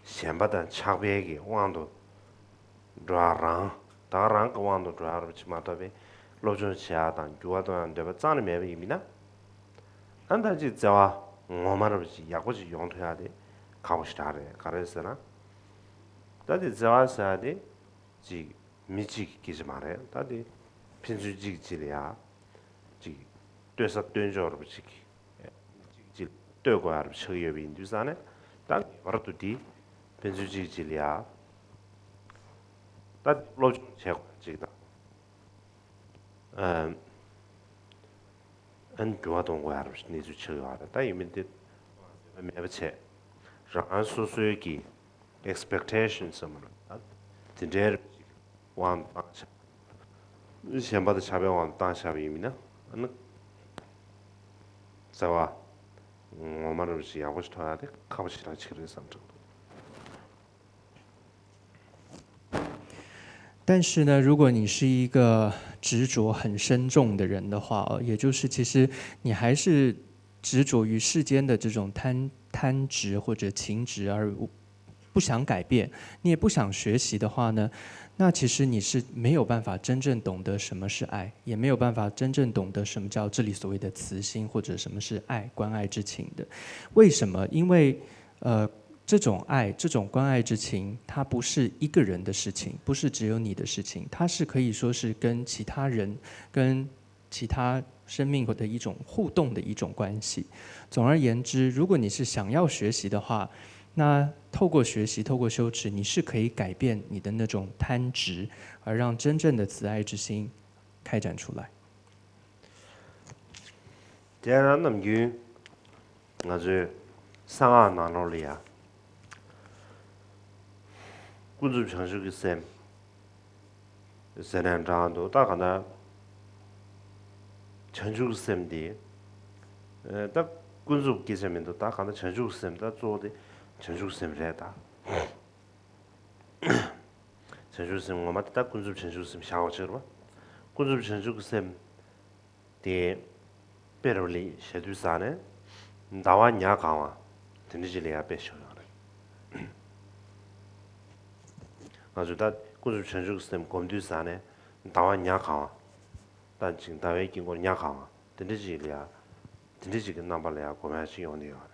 ཞེན་པ་དང་ཆགས་པའི་གི་དབང་དུ་འགྲོ་བ་རང་ད་ག་རང་གི་དབང་དུ་འགྲོ་ཡ་རུ་ཅིག་མ་གཏོགས་པའི་སློབ་སྦྱོང་བྱེད་ཡ་དང་འགྱུར་བ་གཏོང་ཡ་འདོད་པ་རྩ་ནས་མེད་པ་ཡིན་མིན་ན། ཨ་ད་ཅིག་བརྩེ་བ་ངོ་མ་རུ་ཅིག་ཡག་པོ་ཅིག་ཡོང་ཐུབ་ཡ་དེ་ཁག་པོ་ཞེ་དྲག་རེད། ག་རེ་ཟེར་ན། ད་དེ་བརྩེ་བ་ཟེར་ཡ་དེ་ཅིག་མི་གཅིག་གི་སྐད་ཆ་མ་རེད། ད་དེ་ཕན་ཚུན་གཅིག་གཅིག་ལ་ཡ་ཅིག་ལྟོས་ས་ལྟོས་འཇོག་རུ་ཅིག་གཅིག་གཅིག་ལྟོས་དགོས་ཡ་རུ་ཆགས་ཡོད་པ་ཡིན་དུས་ཙང་ནས། ད་ངེས་པར་དུ་དེ་ཕན་ཚུན་གཅིག་གཅིག་ལ་ཡ་ད་སློབ་སྦྱོང་བྱེད་དགོས་ཅིག་དང་། ཨ་ཨན་འགྱུར་བ་གཏོང་དགོས་ཡ་རུ་གནས་ཚུལ་ཆགས་ཡོད་རེད། ད་ཡིན་མིན་དེ་མེད་པ་བྱས། རང་སོ་སོའི་གི་expectation ཟེར་མ་རེད། ད་དེ་འདྲའི་རུ་ཅིག་དབང་དུ་བཏང་བྱས། ཞེན་པ་དང་ཆགས་པའི་དབང་དུ་བཏང་བཞག་པ་ཡིན་མིན་ན། ཨ་ནི་བརྩེ་བ་ངོ་མ་རུ་ཅིག་ཡག་པོ་ཞིག་ཐོབ་ཡ་དེ་ཁག་པོ་ཞེ་དྲག་ཅིག་རེད་བསམ་གྱི་འདུག但是呢，如果你是一个执着很深重的人的话，也就是其实你还是执着于世间的这种贪贪执或者情执，而不想改变，你也不想学习的话呢，那其实你是没有办法真正懂得什么是爱，也没有办法真正懂得什么叫这里所谓的慈心，或者什么是爱、关爱之情的。为什么？因为呃，这种爱，这种关爱之情，它不是一个人的事情，不是只有你的事情，它是可以说是跟其他人、跟其他生命的一种互动的一种关系。总而言之，如果你是想要学习的话，那透过学习，透过修持，你是可以改变你的那种贪执，而让真正的慈爱之心开展出来。དེ་ཡང་ནམ་རྒྱུན་ང་ཚོའི་གསང་སྔགས་ནང་ལོགས་ལ་ཡ། ཀུན་རྫོབ་བྱང་ཆུབ་ཀྱི་སེམས། ཟེར་ནས་འདྲ་འདུག་ད་ག་ན་བྱང་ཆུབ་ཀྱི་སེམས་དེ། ད་ཀུན་རྫོབ་སྐད་ཆ་མི་འདུག་ད་ག་ན་བྱང་ཆུབ་ཀྱི་སེམས་ད་གཙོ་བོ་དེ་བྱང་ཆུབ་ཀྱི་སེམས་རེད་ད། བྱང་ཆུབ་སེམས་ངོ་མ་དེ་ད་ཀུན་རྫོབ་བྱང་ཆུབ་སེམས་བཞག་པ་ཕྱིར་བ། ཀུན་རྫོབ་བྱང་ཆུབ་ཀྱི་སེམས་དེ་དཔེ་རུ་ལས་བྱེད་དུས་ས་ནས་ཟླ་བ་ཉ་གང་བ་དེ་འདྲ་ཅིག་ལ་ཡ་དཔེ་བཞག་ཡོད་རེད། ང་ཚོས་ད་ཀུན་རྫོབ་བྱང་ཆུབ་ཀྱི་སེམས་སྒོམ་དུས་ས་ནས་ཟླ་བ་ཉ་གང་བ། ད་ཅིག་ཟླ་བའི་དཀྱིལ་འཁོར་ཉ་གང་བ་དེ་འདྲ་ཅིག་ལ་ཡ། དེ་འདྲ་ཅིག་གི་རྣམ་པ་ལ་ཡ་སྒོམ་ཡ་ཅིག་ཡོང་གི་ཡོད་རེད།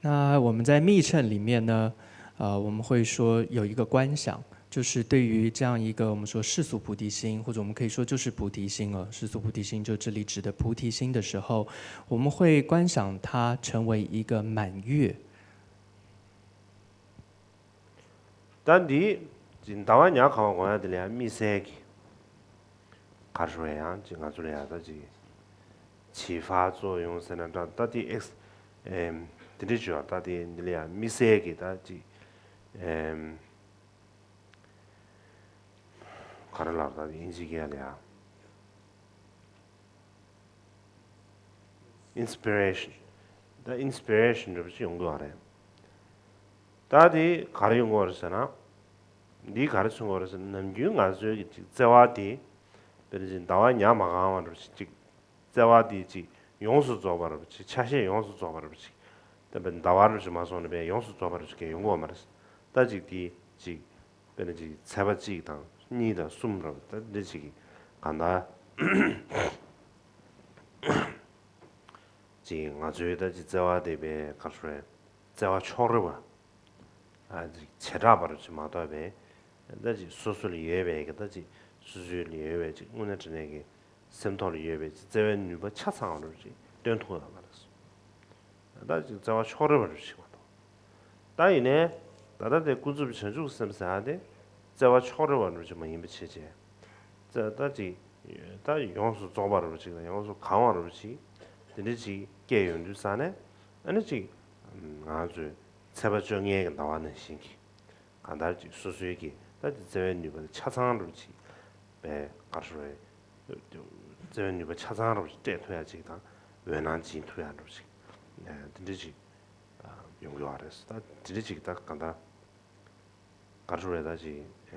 那我们在密乘里面呢，呃，我们会说有一个观想，就是对于这样一个我们说世俗菩提心，或者我们可以说就是菩提心啊，世俗菩提心就这里指的菩提心的时候，我们会观想它成为一个满月。 ད་འདི་ཟླ་བ་ཉ་གང་བ་སྒོམ་ཡ་དེ་ལ་ཡ་དམིགས་བསལ་གྱི་ག་རེ་ཞུ་ཡ་ཡང་ཅིག་ང་ཚོ་ལ་ཡ་ད་ཅིག་བྱིས་པ་གཙོ་ཡོང་ཟེར་ན་འདྲ་ད་དེ་ཨེགས་ཨེམ་དེ་འདྲ་བྱུང་བ་ད་དེ་འདི་ལ་ཡ་དམིགས་བསལ་གྱི་ད་ཅིག་ཨེམ་ག་རེ་ལབ་ད་དེ་ཨིན་ཇི་སྐད་ལ་ཡ། Inspiration. ད་inspiration་འདྲ་པོ་ཅིག་ཡོང་གི་ཡོད་རེད། ད་དེ་ག་རེ་ཡོང་གི་ཡོད་རེད་ཟེར་ན། འདིས་ག་རེ་མཚོན་གྱི་ཡོད་རེད་ཟེར་ན་ནམ་རྒྱུན་ང་ཚོའི་གི་ཅིག་བརྩེ་བ་དེ། དཔེར་ན་ཅིག་ཟླ་བ་ཉ་མ་གང་བ་འདྲ་པོ་ཅིག་ཅིག་བརྩེ་བ་དེ་ཅིག་ཡོངས་སུ་རྫོགས་པ་འདྲ་པོ་ཅིག་ཆ་ཤས་ཡོངས་སུ་རྫོགས་པ་འདྲ་པོ་ཅིག་ད་དཔེར་ཟླ་བ་འདྲ་པོ་ཅིག་མ་སོང་ནས་དཔེ་ཡོངས་སུ་རྫོགས་པ་འདྲ་པོ་ཅིག་གི་ཡོང་གི་ཡོད་མ་རེད། ད་ཅིག་དེ་ཅིག་དཔེར་ན་ཅིག་ཚེས་པ་གཅིག་དང་གཉིས་དང་གསུམ་རབ་ད་འདི་ཅིག་གང་ལྟར་ཅིག་ང་ཚོའི་ད་ཅིག་བརྩེ་བ་དེ་བས་ག་རེ་ཟེར། བརྩེ་བ་ཕྱོགས་རིས་པ། ཨ་ཅིག་བྱེ་བྲག་པ་རུ་ཅིག་མ་གཏོགས་པས། ད་ཅིག་སོ་སོ་ལ་ཡོད་པའི་གི་ད་ཅིག་སོ་སོའི་ལ་ཡོད་པའི་ཅིག་དངོས་གནས་དྲང་གནས་ཀྱི་སེམས་ཐོག་ལ་ཡོད་པའི་ཅིག་བརྩེ་བའི་ནུས་པ་ཆ་ཚང་བ་རུ་ཅིག་སྟོན་ཐུབ་ཡོད་མ་རེད། ད་ཅིག་བརྩེ་བ་ཕྱོགས་རིས་པ་རུ་ཞིག་མ་གཏོགས། ད་ཡིན་ནའི་ད་ལྟ་དེ་ཀུན་རྫོབ་བྱང་ཆུབ་སེམས་ཟེར་ཡ་དེ་བརྩེ་བ་ཕྱོགས་རིས་པ་རུ་ཅིག་མ་ཡིན་པ་བྱས་བྱས། བརྩེ་ད་ཅིག་ད་ཡོངས་སུ་རྫོགས་པ་རུ་ཅིག་དང་ཡོངས་སུ་གང་བ་རུ་ཅིག་དེ་འདྲ་ཅིག་སྐྱེས་ཡོང་དུས་ཙ་ནས་ཨ་ནི་ཅིག་ང་ཚོའི་ཚེས་པ་བཅོ་ལྔའི་གི་ཟླ་བ་ནང་བཞིན་གྱི། གང་ལྟར་ཅིག་སོ་སོའི་གི་ད་ཅིག་བརྩེ་བའི་ནུས་པ་ཆ་ཚང་རུ་ཅིག་པའི་ག་རེ་ཞུ་རེད། བརྩེ་བའི་ནུས་པ་ཆ་ཚང་རུ་ཅིག་སྤྲད་ཐུབ་ཡ་ཅིག་དང་འོད་སྣང་སྦྱིན་ཐུབ་ཡ་རུ་ཅིག་དེ་འདྲ་ཅིག་ཡོང་གི་ཡོད་རེད། ད་དེ་འདྲ་ཅིག་ད་གང་ལྟར་ག་རེ་ཞུ་རེད། ད་ཅིག་ག་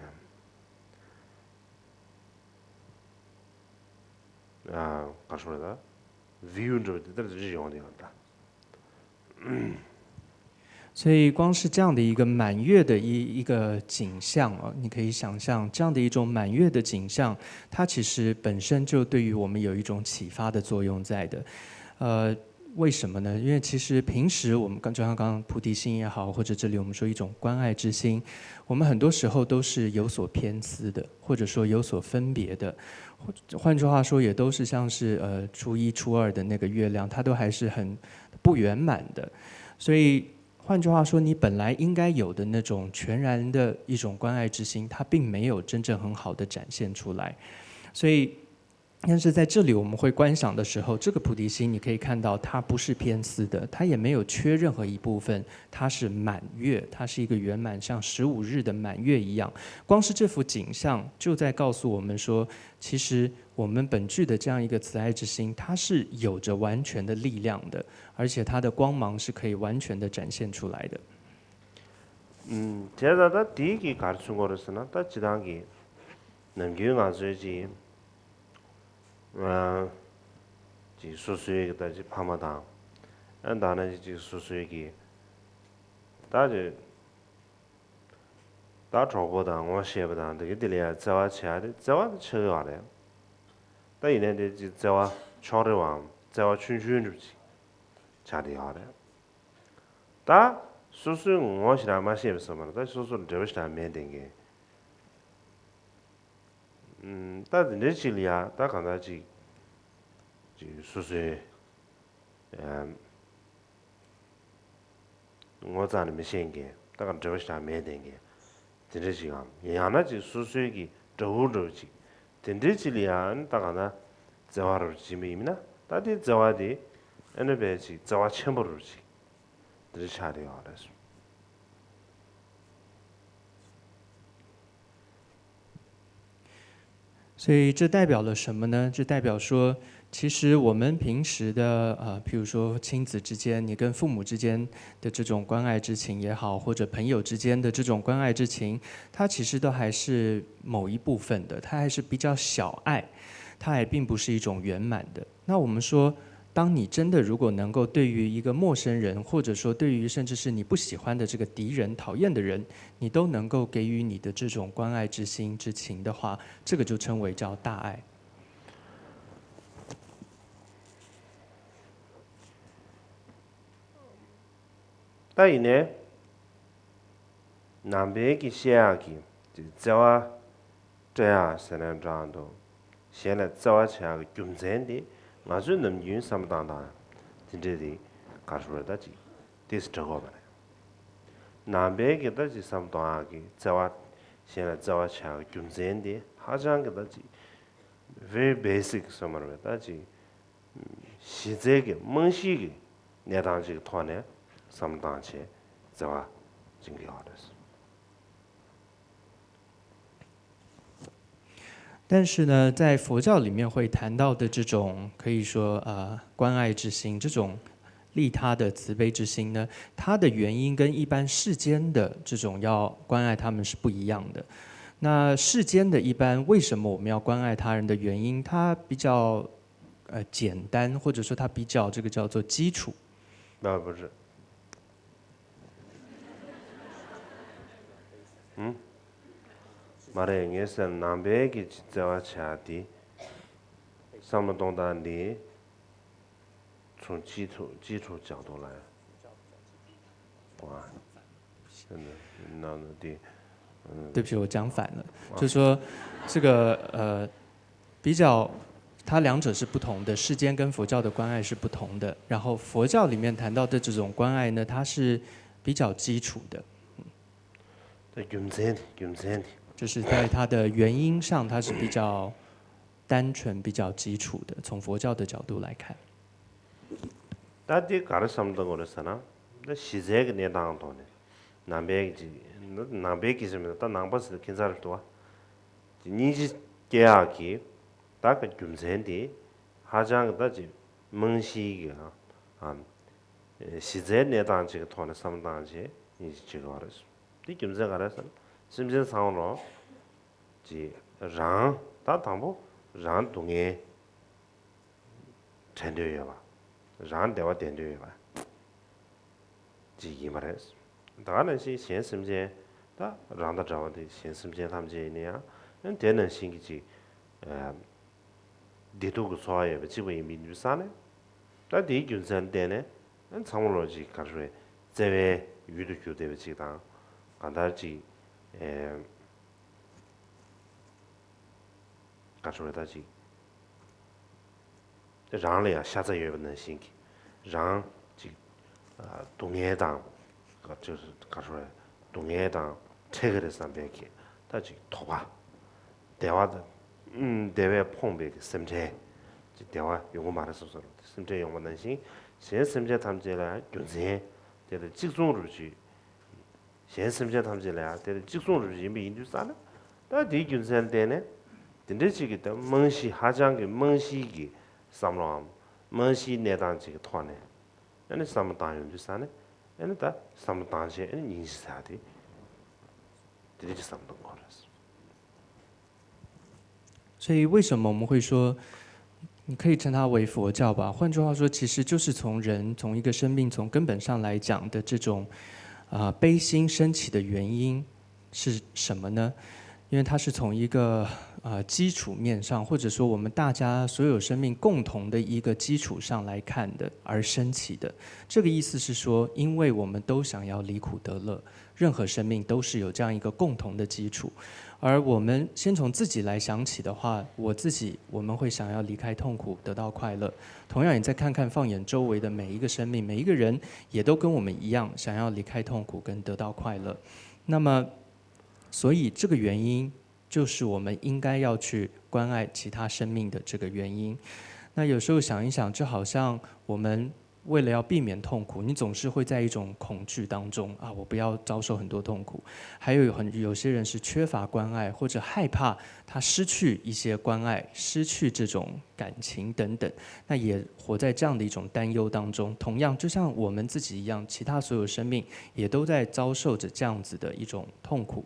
རེ་ཞུ་རེད། ད་view་འདྲ་པོ་དེ་ལྟར་རེ་ཡོང་དེ་ཡོད་ད། 所以光是这样的一个满月的一一个景象啊，你可以想象这样的一种满月的景象，它其实本身就对于我们有一种启发的作用在的。呃，为什么呢？因为其实平时我们刚就像刚刚菩提心也好，或者这里我们说一种关爱之心，我们很多时候都是有所偏私的，或者说有所分别的。换句话说，也都是像是呃初一初二的那个月亮，它都还是很不圆满的。所以换句话说，你本来应该有的那种全然的一种关爱之心，它并没有真正很好的展现出来。所以，但是在这里我们会观想的时候，这个菩提心你可以看到它不是偏私的，它也没有缺任何一部分，它是满月，它是一个圆满，像十五日的满月一样。光是这幅景象就在告诉我们说，其实我们本具的这样一个慈爱之心，它是有着完全的力量的。而且它的光芒是可以完全的展现出来的。 ཨུམ། བྱས་ཙང་ད་དེའི་གི་ག་རེ་མཚོན་གྱི་ཡོད་རེད་ཟེར་ན་ད་སྤྱིར་བཏང་གི་ནམ་རྒྱུན་ང་ཚོའི་ཅིག་ཨ་ཅིག་སོ་སོའི་གི་ད་ཅིག་ཕ་མ་དང་ཨ་ད་ནང་བཞིན་ཅིག་སོ་སོའི་གི་ད་ཅིག་ད་གྲོགས་པོ་དང་ངོ་ཤེས་པ་དང་དེ་གི་དེ་ལ་ཡ་བརྩེ་བ་བྱེད་ཡ་དེ་བརྩེ་བ་དེ་ཆགས་ཀྱི་ཡོད་རེད། ད་ཡིན་ནའི་དེ་ཅིག་བརྩེ་བ་ཕྱོགས་རིས་པའམ་བརྩེ་བ་ཆུང་ཆུང་འདྲ་པོ་ཅིག་ཆགས་བསྡད་ཡོད་རེད། ད་སོ་སོའི་ངོ་ཞེ་དྲག་མ་ཤེས་པ་ཟེར་བ་རེད། ད་སོ་སོར་འབྲེལ་བ་ཞེ་དྲག་མེད་བསྡད་མཁན། ཨུམ། ད་དེ་འདྲའི་ཅིག་ལ་ཡ་ད་གང་ལྟར་ཅིག་ཅིག་སོ་སོའི་ཨམ། ངོ་ཙམ་ནས་མི་ཤེས་མཁན། ད་ག་འབྲེལ་བ་ཞེ་དྲག་མེད་བསྡད་མཁན། དེ་འདྲ་ཞིག་གམ། ཡང་ན་ཅིག་སོ་སོའི་གི་དགྲ་བོ་འདྲ་བོ་ཅིག། དེ་འདྲའི་ཅིག་ལ་ཡང་ད་ག་ན་བརྩེ་བ་རུ་བྱེད་པ་ཡིན་ན། ད་དེ་བརྩེ་བ་དེ་ཨ་ནི་བས་ཅིག་བརྩེ་བ་ཆེན་པོ་རུ་ཅིག་དེ་འདྲ་ཆགས་བསྡད་ཡོད་རེད། 所以这代表了什么呢？这代表说，其实我们平时的呃，譬如说亲子之间，你跟父母之间的这种关爱之情也好，或者朋友之间的这种关爱之情，它其实都还是某一部分的，它还是比较小爱，它还并不是一种圆满的。那我们说，当你真的如果能够对于一个陌生人，或者说对于甚至是你不喜欢的这个敌人、讨厌的人，你都能够给予你的这种关爱之心、之情的话，这个就称为叫大爱。 ད་ཡིན་ནའི་ནང་པའི་གི་བཤད་ཡག་གི་བརྩེ་བ་སྤྲད་ཡག་ཟེར་ནའི་འདྲ་འདུག། གཞན་ལ་བརྩེ་བ་བྱེད་ཡག་གི་རྒྱུ་མཚན་དེ་ང་ཚོའི་ནམ་རྒྱུན་བསམ་བློ་བཏང་སྟངས་དེ་འདྲས་དེ་ག་རེ་རེད། ད་ཅིག་ཏོག་ཙམ་འདྲ་གི་ཡོད་མ་རེད། ནང་པའི་གི་ད་ཅིག་བསམ་བློ་གཏོང་ཡག་གི་བརྩེ་བ། གཞན་ལ་བརྩེ་བ་བྱེད་ཡག་གི་རྒྱུ་མཚན་དེ་ཧ་ཅང་གི་ད་ཅིག་very basic་ཟེར་མ་རེད་པས། ད་ཅིག་གཞི་རྩའི་གི་རྨང་གཞིའི་གི་གནས་སྟངས་ཅིག་གི་ཐོག་ནས་བསམ་བློ་བཏང་བྱས་བརྩེ་བ་སྦྱིན་གྱི་ཡོད་རེད། 但是呢，在佛教里面会谈到的这种，可以说呃关爱之心，这种利他的慈悲之心呢，它的原因跟一般世间的这种要关爱他们是不一样的。那世间的一般为什么我们要关爱他人的原因，它比较呃简单，或者说它比较这个叫做基础。 ང་བོད་རེད། ཨུམ། མ་རེད། ངས་ཟེར་ནང་པའི་གི་བརྩེ་བ་བྱ་དེ་བསམ་བློ་གཏོང་སྟངས་འདི་从基础基础角度来。哇，真的，那那对，嗯，对不起，我讲反了，就说这个呃，比较，它两者是不同的，世间跟佛教的关爱是不同的。然后佛教里面谈到的这种关爱呢，它是比较基础的， ད་རྒྱུ་མཚན་དེ། རྒྱུ་མཚན་དེ། 就是在它的原因上，它是比较单纯、比较基础的。从佛教的角度来看， ད་དེ་ག་རེ་བསམ་བློ་གཏོང་དགོས་རེད་ཟེར་ན། ད་གཞི་རྩའི་གི་གནས་སྟངས་ཐོག་ནས་ནང་པའི་གི་ཅིག། ནང་པའི་གི་ཟེར་མི་ད་ནང་པ་ཟེར་ཁྱད་མཚར་རེད་འདུག་བ། ཅིག་སྙིང་རྗེ་སྐྱེ་ཡག་གི་ད་གི་རྒྱུ་མཚན་དེ་ཧ་ཅང་གི་ད་ཅིག་རྨང་གཞིའི་གི་ཨ་གཞི་རྩའི་གནས་སྟངས་ཅིག་གི་ཐོག་ནས་བསམ་བློ་བཏང་བྱས་སྙིང་རྗེ་སྐྱེ་གི་ཡོད་རེད། དེ་རྒྱུ་མཚན་ག་རེ་ཟེར་ན། སེམས་ཅན་ཚང་མ་ལོ་ཅིག་རང་ད་དང་པོ་རང་སྡུག་བསྔལ་བྲལ་འདོད་ཡོད་པ། རང་བདེ་བ་བསྡད་འདོད་ཡོད་པ་ཅིག་ཡིན་པ་རེད། ད་ག་ནང་བཞིན་གཞན་སེམས་ཅན་ད་རང་དང་འདྲ་བ་དེ་གཞན་སེམས་ཅན་ཐམས་ཅད་ཡིན་ན་ཡང་དེ་ནང་བཞིན་གྱི་ཅིག་ཨ་བདེ་སྡུག་གི་ཚོར་བ་ཡོད་པ་གཅིག་པ་ཡིན་པའི་ཡིན་དུས་ཙང་ནས། ད་དེའི་རྒྱུ་མཚན་བརྟེན་ནས་ཚང་མ་ལོ་ཅིག་ག་རེ་རེད། བརྩེ་བའི་ཡུལ་དུ་གྱུར་བསྡད་པ་ཅིག་དང་། གང་ལྟར་ཅིག་ཨེ་ག་རེ་རེད། ད་ཅིག་རང་ལ་ཡང་ཤ་ཚ་ཡོད་པ་ནང་བཞིན་གྱི། རང་ཅིག་ཨ་སྡུག་བསྔལ་དང་། ག་ཅིག་ག་རེ་རེད། སྡུག་བསྔལ་དང་འཕྲད་ཀྱི་རེད་བསམ་པའི་གི་ད་ཅིག་དོགས་པ། བདེ་བ་དང་། ཨུམ། བདེ་བས་ཕོངས་པའི་གི་སེམས་ཁྲལ། ཅིག་བདེ་བ་ཡོང་གི་མ་རེད་བསམ་བསམ་སེམས་ཁྲལ་ཡོང་བ་ནང་བཞིན། གཞན་སེམས་ཅན་ཐམས་ཅད་ལ་རྒྱུ་མཚན་དེ་དང་གཅིག་མཚུངས་རུ་ཅིག། གཞན་སེམས་ཅན་ཐམས་ཅད་ལ་ཡང་དེ་དང་གཅིག་མཚུངས་རུ་ཡིན་པ་ཡིན་དུས་ཙང་ནས། ད་དེའི་རྒྱུ་མཚན་བརྟེན་ནས་དེ་འདྲའི་ཅིག་གི་ད་རྨང་གཞི། ཧ་ཅང་གི་རྨང་གཞིའི་གི་བསམ་བློའམ་རྨང་གཞིའི་གནས་སྟངས་ཅིག་གི་ཐོག་ནས་ཨ་ནི་བསམ་བློ་བཏང་ཡོང་དུས་ཙང་ནས། ཨ་ནི་ད་བསམ་བློ་བཏང་བྱས་ཨ་ནི་སྙིང་རྗེ་ཟེར་ཡག་དེ་དེ་འདྲ་ཅིག་བསམ་བློ་གཏོང་དགོས་རེད། 所以为什么我们会说，你可以称它为佛教吧？换句话说，其实就是从人，从一个生命，从根本上来讲的这种，啊、悲心升起的原因是什么呢？因为它是从一个呃基础面上，或者说我们大家所有生命共同的一个基础上来看的而升起的。这个意思是说，因为我们都想要离苦得乐，任何生命都是有这样一个共同的基础。而我们先从自己来想起的话，我自己我们会想要离开痛苦，得到快乐。同样，你再看看放眼周围的每一个生命，每一个人也都跟我们一样，想要离开痛苦跟得到快乐。那么，所以这个原因就是我们应该要去关爱其他生命的这个原因。那有时候想一想，就好像我们为了要避免痛苦，你总是会在一种恐惧当中啊，我不要遭受很多痛苦。还有很有些人是缺乏关爱，或者害怕他失去一些关爱，失去这种感情等等，那也活在这样的一种担忧当中。同样，就像我们自己一样，其他所有生命也都在遭受着这样子的一种痛苦。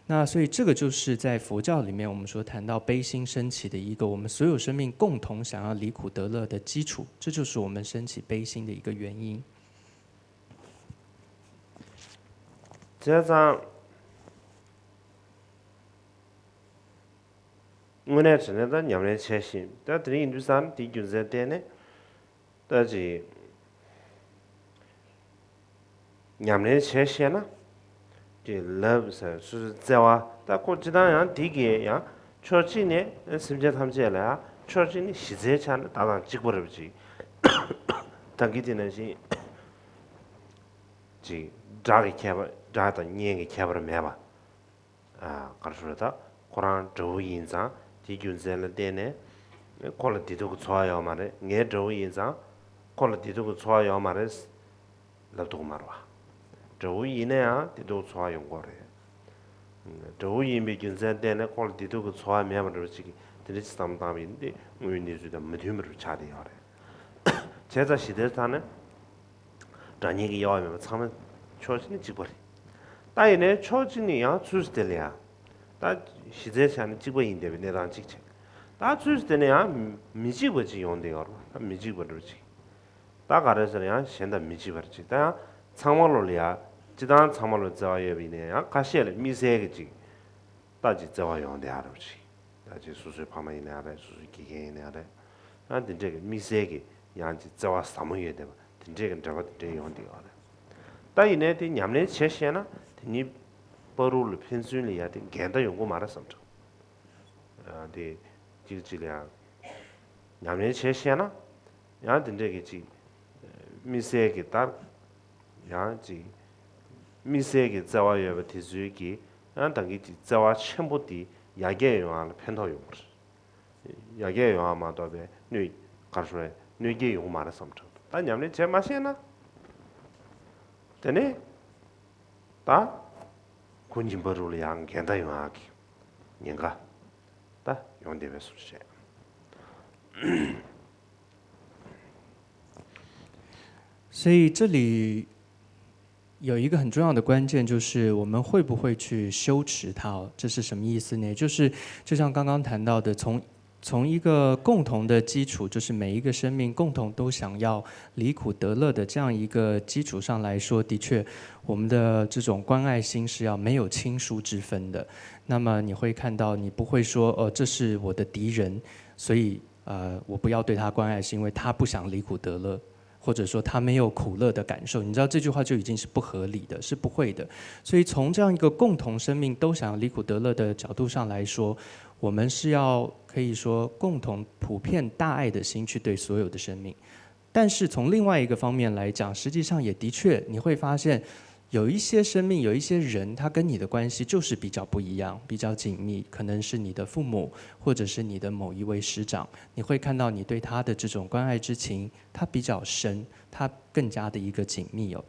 那所以这个就是在佛教里面我们说谈到悲心升起的一个我们所有生命共同想要离苦得乐的基础，这就是我们升起悲心的一个原因。བྱས་ཙང་དངོས་གནས་དྲང་གནས་ད་ཉམས་ལེན་བྱས་ཤིང་། ད་དེ་རིང་ཡིན་དུས་ཙང་དེའི་རྒྱུ་མཚན་བརྟེན་ནས་ད་ཅིག་ཉམས་ལེན་བྱས་ཤེས་ན། ཅིག་ལབ་ཟེར་སོ་སོའི་བརྩེ་བ་ད་ཁོ་ཅི་ལྟར་ཡང་དེ་གི་ཡང་ཕྱོགས་གཅིག་ནས་སེམས་ཅན་ཐམས་ཅད་ལ་ཡང་ཕྱོགས་གཅིག་ནས་གཞི་རྩའི་ཆ་ནས་བདག་དང་གཅིག་པ་རེད་པ་ཅིག་ད་གི་དེ་ནང་བཞིན་ཅིག་སྒྲ་གི་ཁྱད་པར་སྒྲ་དང་བརྙན་གྱི་ཁྱད་པར་མེད་པ། ག་རེ་ཞུ་རེད། ད་ཁོ་རང་དགྲ་བོ་ཡིན་ཙང་དེའི་རྒྱུ་མཚན་ལ་བརྟེན་ནས་ཁོ་ལ་བདེ་སྡུག་གི་ཚོར་བ་ཡོད་མ་རེད། ངའི་དགྲ་བོ་ཡིན་ཙང་ཁོ་ལ་བདེ་སྡུག་གི་ཚོར་བ་ཡོད་མ་རེད་ལབ་ཐུབ་ཀྱི་མ་རེད་བ། དགྲ་བོ་ཡིན་ན་ཡང་བདེ་སྡུག་ཚོར་བ་ཡོང་གི་རེད། དགྲ་བོ་ཡིན་པའི་རྒྱུ་མཚན་བརྟེན་ནས་ཁོ་ལ་བདེ་སྡུག་གི་ཚོར་བ་མེད་པ་འདྲ་བོ་ཅིག་གིས་དེ་འདྲ་ཅིག་བསམ་བློ་བཏང་བ་ཡིན་ན་དངོས་ཡོད་གནས་ཚུལ་དང་མི་མཐུན་པ་རུ་ཆགས་བསྡད་ཡོད་རེད། བྱས་ཙང་ཞི་བདེའི་ཐོག་ནས། སྒྲ་བརྙན་གྱི་དབྱེ་བ་མེད་པ་ཚང་མ་ཕྱོགས་གཅིག་ནས་གཅིག་པ་རེད། ད་ཡིན་ནའི་ཕྱོགས་གཅིག་ནས་ཡང་ཚུལ་དེ་ལ་ཡང་། ད་གཞི་རྩའི་ཆ་ནས་གཅིག་པ་ཡིན་བསྡད་པའི་གནས་སྟངས་གཅིག་བྱས། ད་ཚུལ་དེ་ནས་ཡང་མི་གཅིག་པ་གཅིག་ཡོང་བསྡད་ཡོད་རེད་བ། ད་མི་གཅིག་པ་འདྲ་བ་གཅིག་ད་ག་རེ་ཟེར་ཡང་གཞན་དང་མི་གཅིག་པ་རེད་གཅིག་ད་ཡང་ཚང་མ་ལོ་ལ་ཡང་སྤྱི་བཏང་ཚང་མ་ལོ་བརྩེ་བ་ཡོད་པ་ཡིན་ནའི་ཡང་ཁ་ཤས་ལ་དམིགས་བསལ་གྱི་གཅིག་ད་གཅིག་བརྩེ་བ་ཡོང་བསྡད་ཡོད་རེད་བ་གཅིག་ད་ཅིག་སོ་སོའི་ཕ་མ་ཡིན་ན་ཡང་རེད། སོ་སོའི་དགེ་རྒན་ཡིན་ན་ཡང་རེད། ཡང་དེ་འདྲས་ཀྱི་དམིགས་བསལ་གྱི་ཡང་ཅིག་བརྩེ་བ་ཟབ་མོ་ཡོད་བསྡད་པ་དེ་འདྲས་ཀྱི་འབྲེལ་བ་དེ་འདྲས་ཡོང་བསྡད་ཡོད་རེད། ད་ཡིན་ནའི་དེ་ཉམས་ལེན་བྱེད་ཤེས་ན་དེ་ནི་བར་དུ་ལ་ཕན་ཚུན་ལ་ཡང་དེ་འགལ་ཟླ་ཡོང་གི་མ་རེད་བསམ་དྲན། ཡང་དེ་གཅིག་གཅིག་ལ་ཡང་ཉམས་ལེན་བྱེད་ཤེས་ན་ཡང་དེ་འདྲས་ཀྱི་ཅིག་དམིགས་བསལ་གྱི་ལྟར། ཡང་ཅིག་དམིགས་བསལ་གྱི་བརྩེ་བ་ཡོད་པ་དེ་ཚོའི་གི་ཡང་ད་གིན་ཅིག་བརྩེ་བ་ཆེན་པོ་དེ་ཡར་རྒྱས་ཡོང་བ་ལ་ཕན་ཐོགས་ཡོང་གི་རེད། ཡར་རྒྱས་ཡོང་བ་མ་གཏོགས་པའི་གནོད་ག་རེ་ཞུ་རེད། གནོད་སྐྱེལ་ཡོང་གི་མ་རེད་བསམ་དྲན། ད་ཉམས་ལེན་བྱེད་མ་ཤེས་ན། དེ་ནས་ད་ཁོ་ཉིན་པ་རུ་ལ་ཡང་འགལ་ཟླ་ཡོང་ཡག་གི་ཉེན་ཁ་ད་ཡོང་བསྡད་པའི་བཟོ་འདྲ་བྱས། 所以这里有一个很重要的关键，就是我们会不会去修持它哦？这是什么意思呢？就是就像刚刚谈到的，从从一个共同的基础，就是每一个生命共同都想要离苦得乐的这样一个基础上来说，的确，我们的这种关爱心是要没有亲疏之分的。那么你会看到，你不会说，呃，这是我的敌人，所以呃，我不要对他关爱，是因为他不想离苦得乐，或者说他没有苦乐的感受。你知道这句话就已经是不合理的，是不会的。所以从这样一个共同生命都想要离苦得乐的角度上来说，我们是要可以说共同普遍大爱的心去对所有的生命。但是从另外一个方面来讲，实际上也的确你会发现，有一些生命，有一些人，他跟你的关系就是比较不一样，比较紧密，可能是你的父母，或者是你的某一位师长，你会看到你对他的这种关爱之情，它比较深，它更加的一个紧密哦。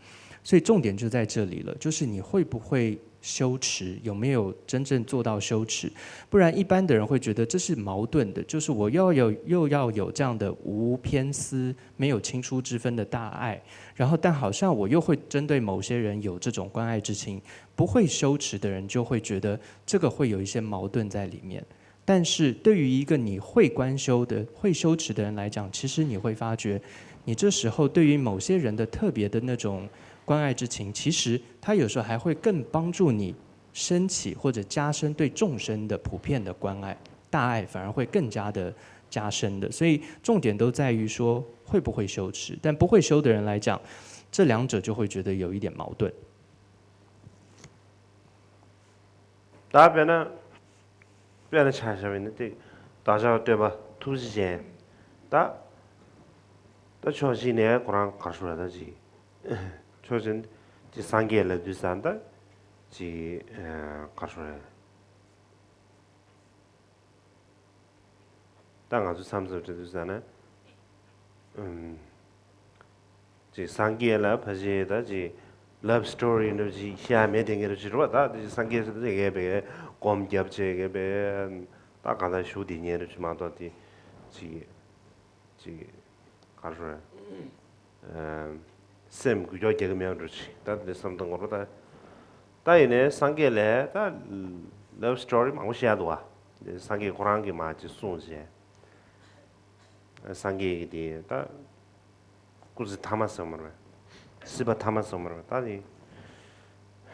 所以重点就在这里了，就是你会不会修持，有没有真正做到修持？不然一般的人会觉得这是矛盾的，就是我又要有又要有这样的无偏私、没有亲疏之分的大爱，然后但好像我又会针对某些人有这种关爱之情，不会修持的人就会觉得这个会有一些矛盾在里面。但是对于一个你会观修的、会修持的人来讲，其实你会发觉，你这时候对于某些人的特别的那种关爱之情，其实它有时候还会更帮助你升起或者加深对众生的普遍的关爱。大爱反而会更加的加深的。所以重点都在于说会不会羞耻，但不会羞的人来讲，这两者就会觉得有一点矛盾。ད་དཔེར་ན། དཔེར་ན་ཆ་བཞག་པ་ཡིན་ན་དེ་བདག་ཅག་སྟོན་པ་ཐུགས་རྗེ་ཅན། ད་ད་ཕྱོགས་གཅིག་ནས་ཁོ་རང་ག་རེ་ཞུ་ར། ད་ཅིག་ཕྱོགས་གཅིག་ནས་ཅིག་སངས་རྒྱས་ལབ་དུས་ཙང་ད་ཅིག་ག་རེ་ཞུ་ར། ད་ང་ཚོ་མཚམས་མཚམས་བྱེད་དུས་ཙང་ན། ཨུམ། ཅིག་སངས་རྒྱས་ལ་ཕལ་ཆེར་ད་ཅིག་ལབ་སི་ཊོ་རི་འདྲ་ཅིག་བཤད་ཡ་མེད་དེ་ངེས་རུ་ཅིག་རེད་བ། ད་དེ་སངས་རྒྱས་ཟེར་དུས་ངས་པའི་སྒོམ་རྒྱབ་བྱས་ངས་པའི་ད་གང་ལྟར་བཞུགས་དེ་ཉན་རུ་ཅིག་མ་གཏོགས་དེ་ཅིག་ཅིག་ག་རེ་ཞུ་རེད། སེམས་འགུལ་སྐྱོད་རྒྱག་གི་མེད་འགྲོ་ཅིག་ད་དེ་བསམ་བཏང་དགོས་རེད་ད། ད་ཡིན་ནའི་སངས་རྒྱས་ལས་ད་ལབ་སི་ཊོ་རི་མང་པོ་བཤད་འདུག་བ། དེ་སངས་རྒྱས་ཁོ་རང་གིས་མ་ཅིག་གསུངས་བྱས། སངས་རྒྱས་ཀྱི་དེ་ད་སྐུ་ཚེ་ཐ་མ་ཟེར་མ་རེད། སྲིད་པ་ཐ་མ་ཟེར་མ་རེད། ད་དེ་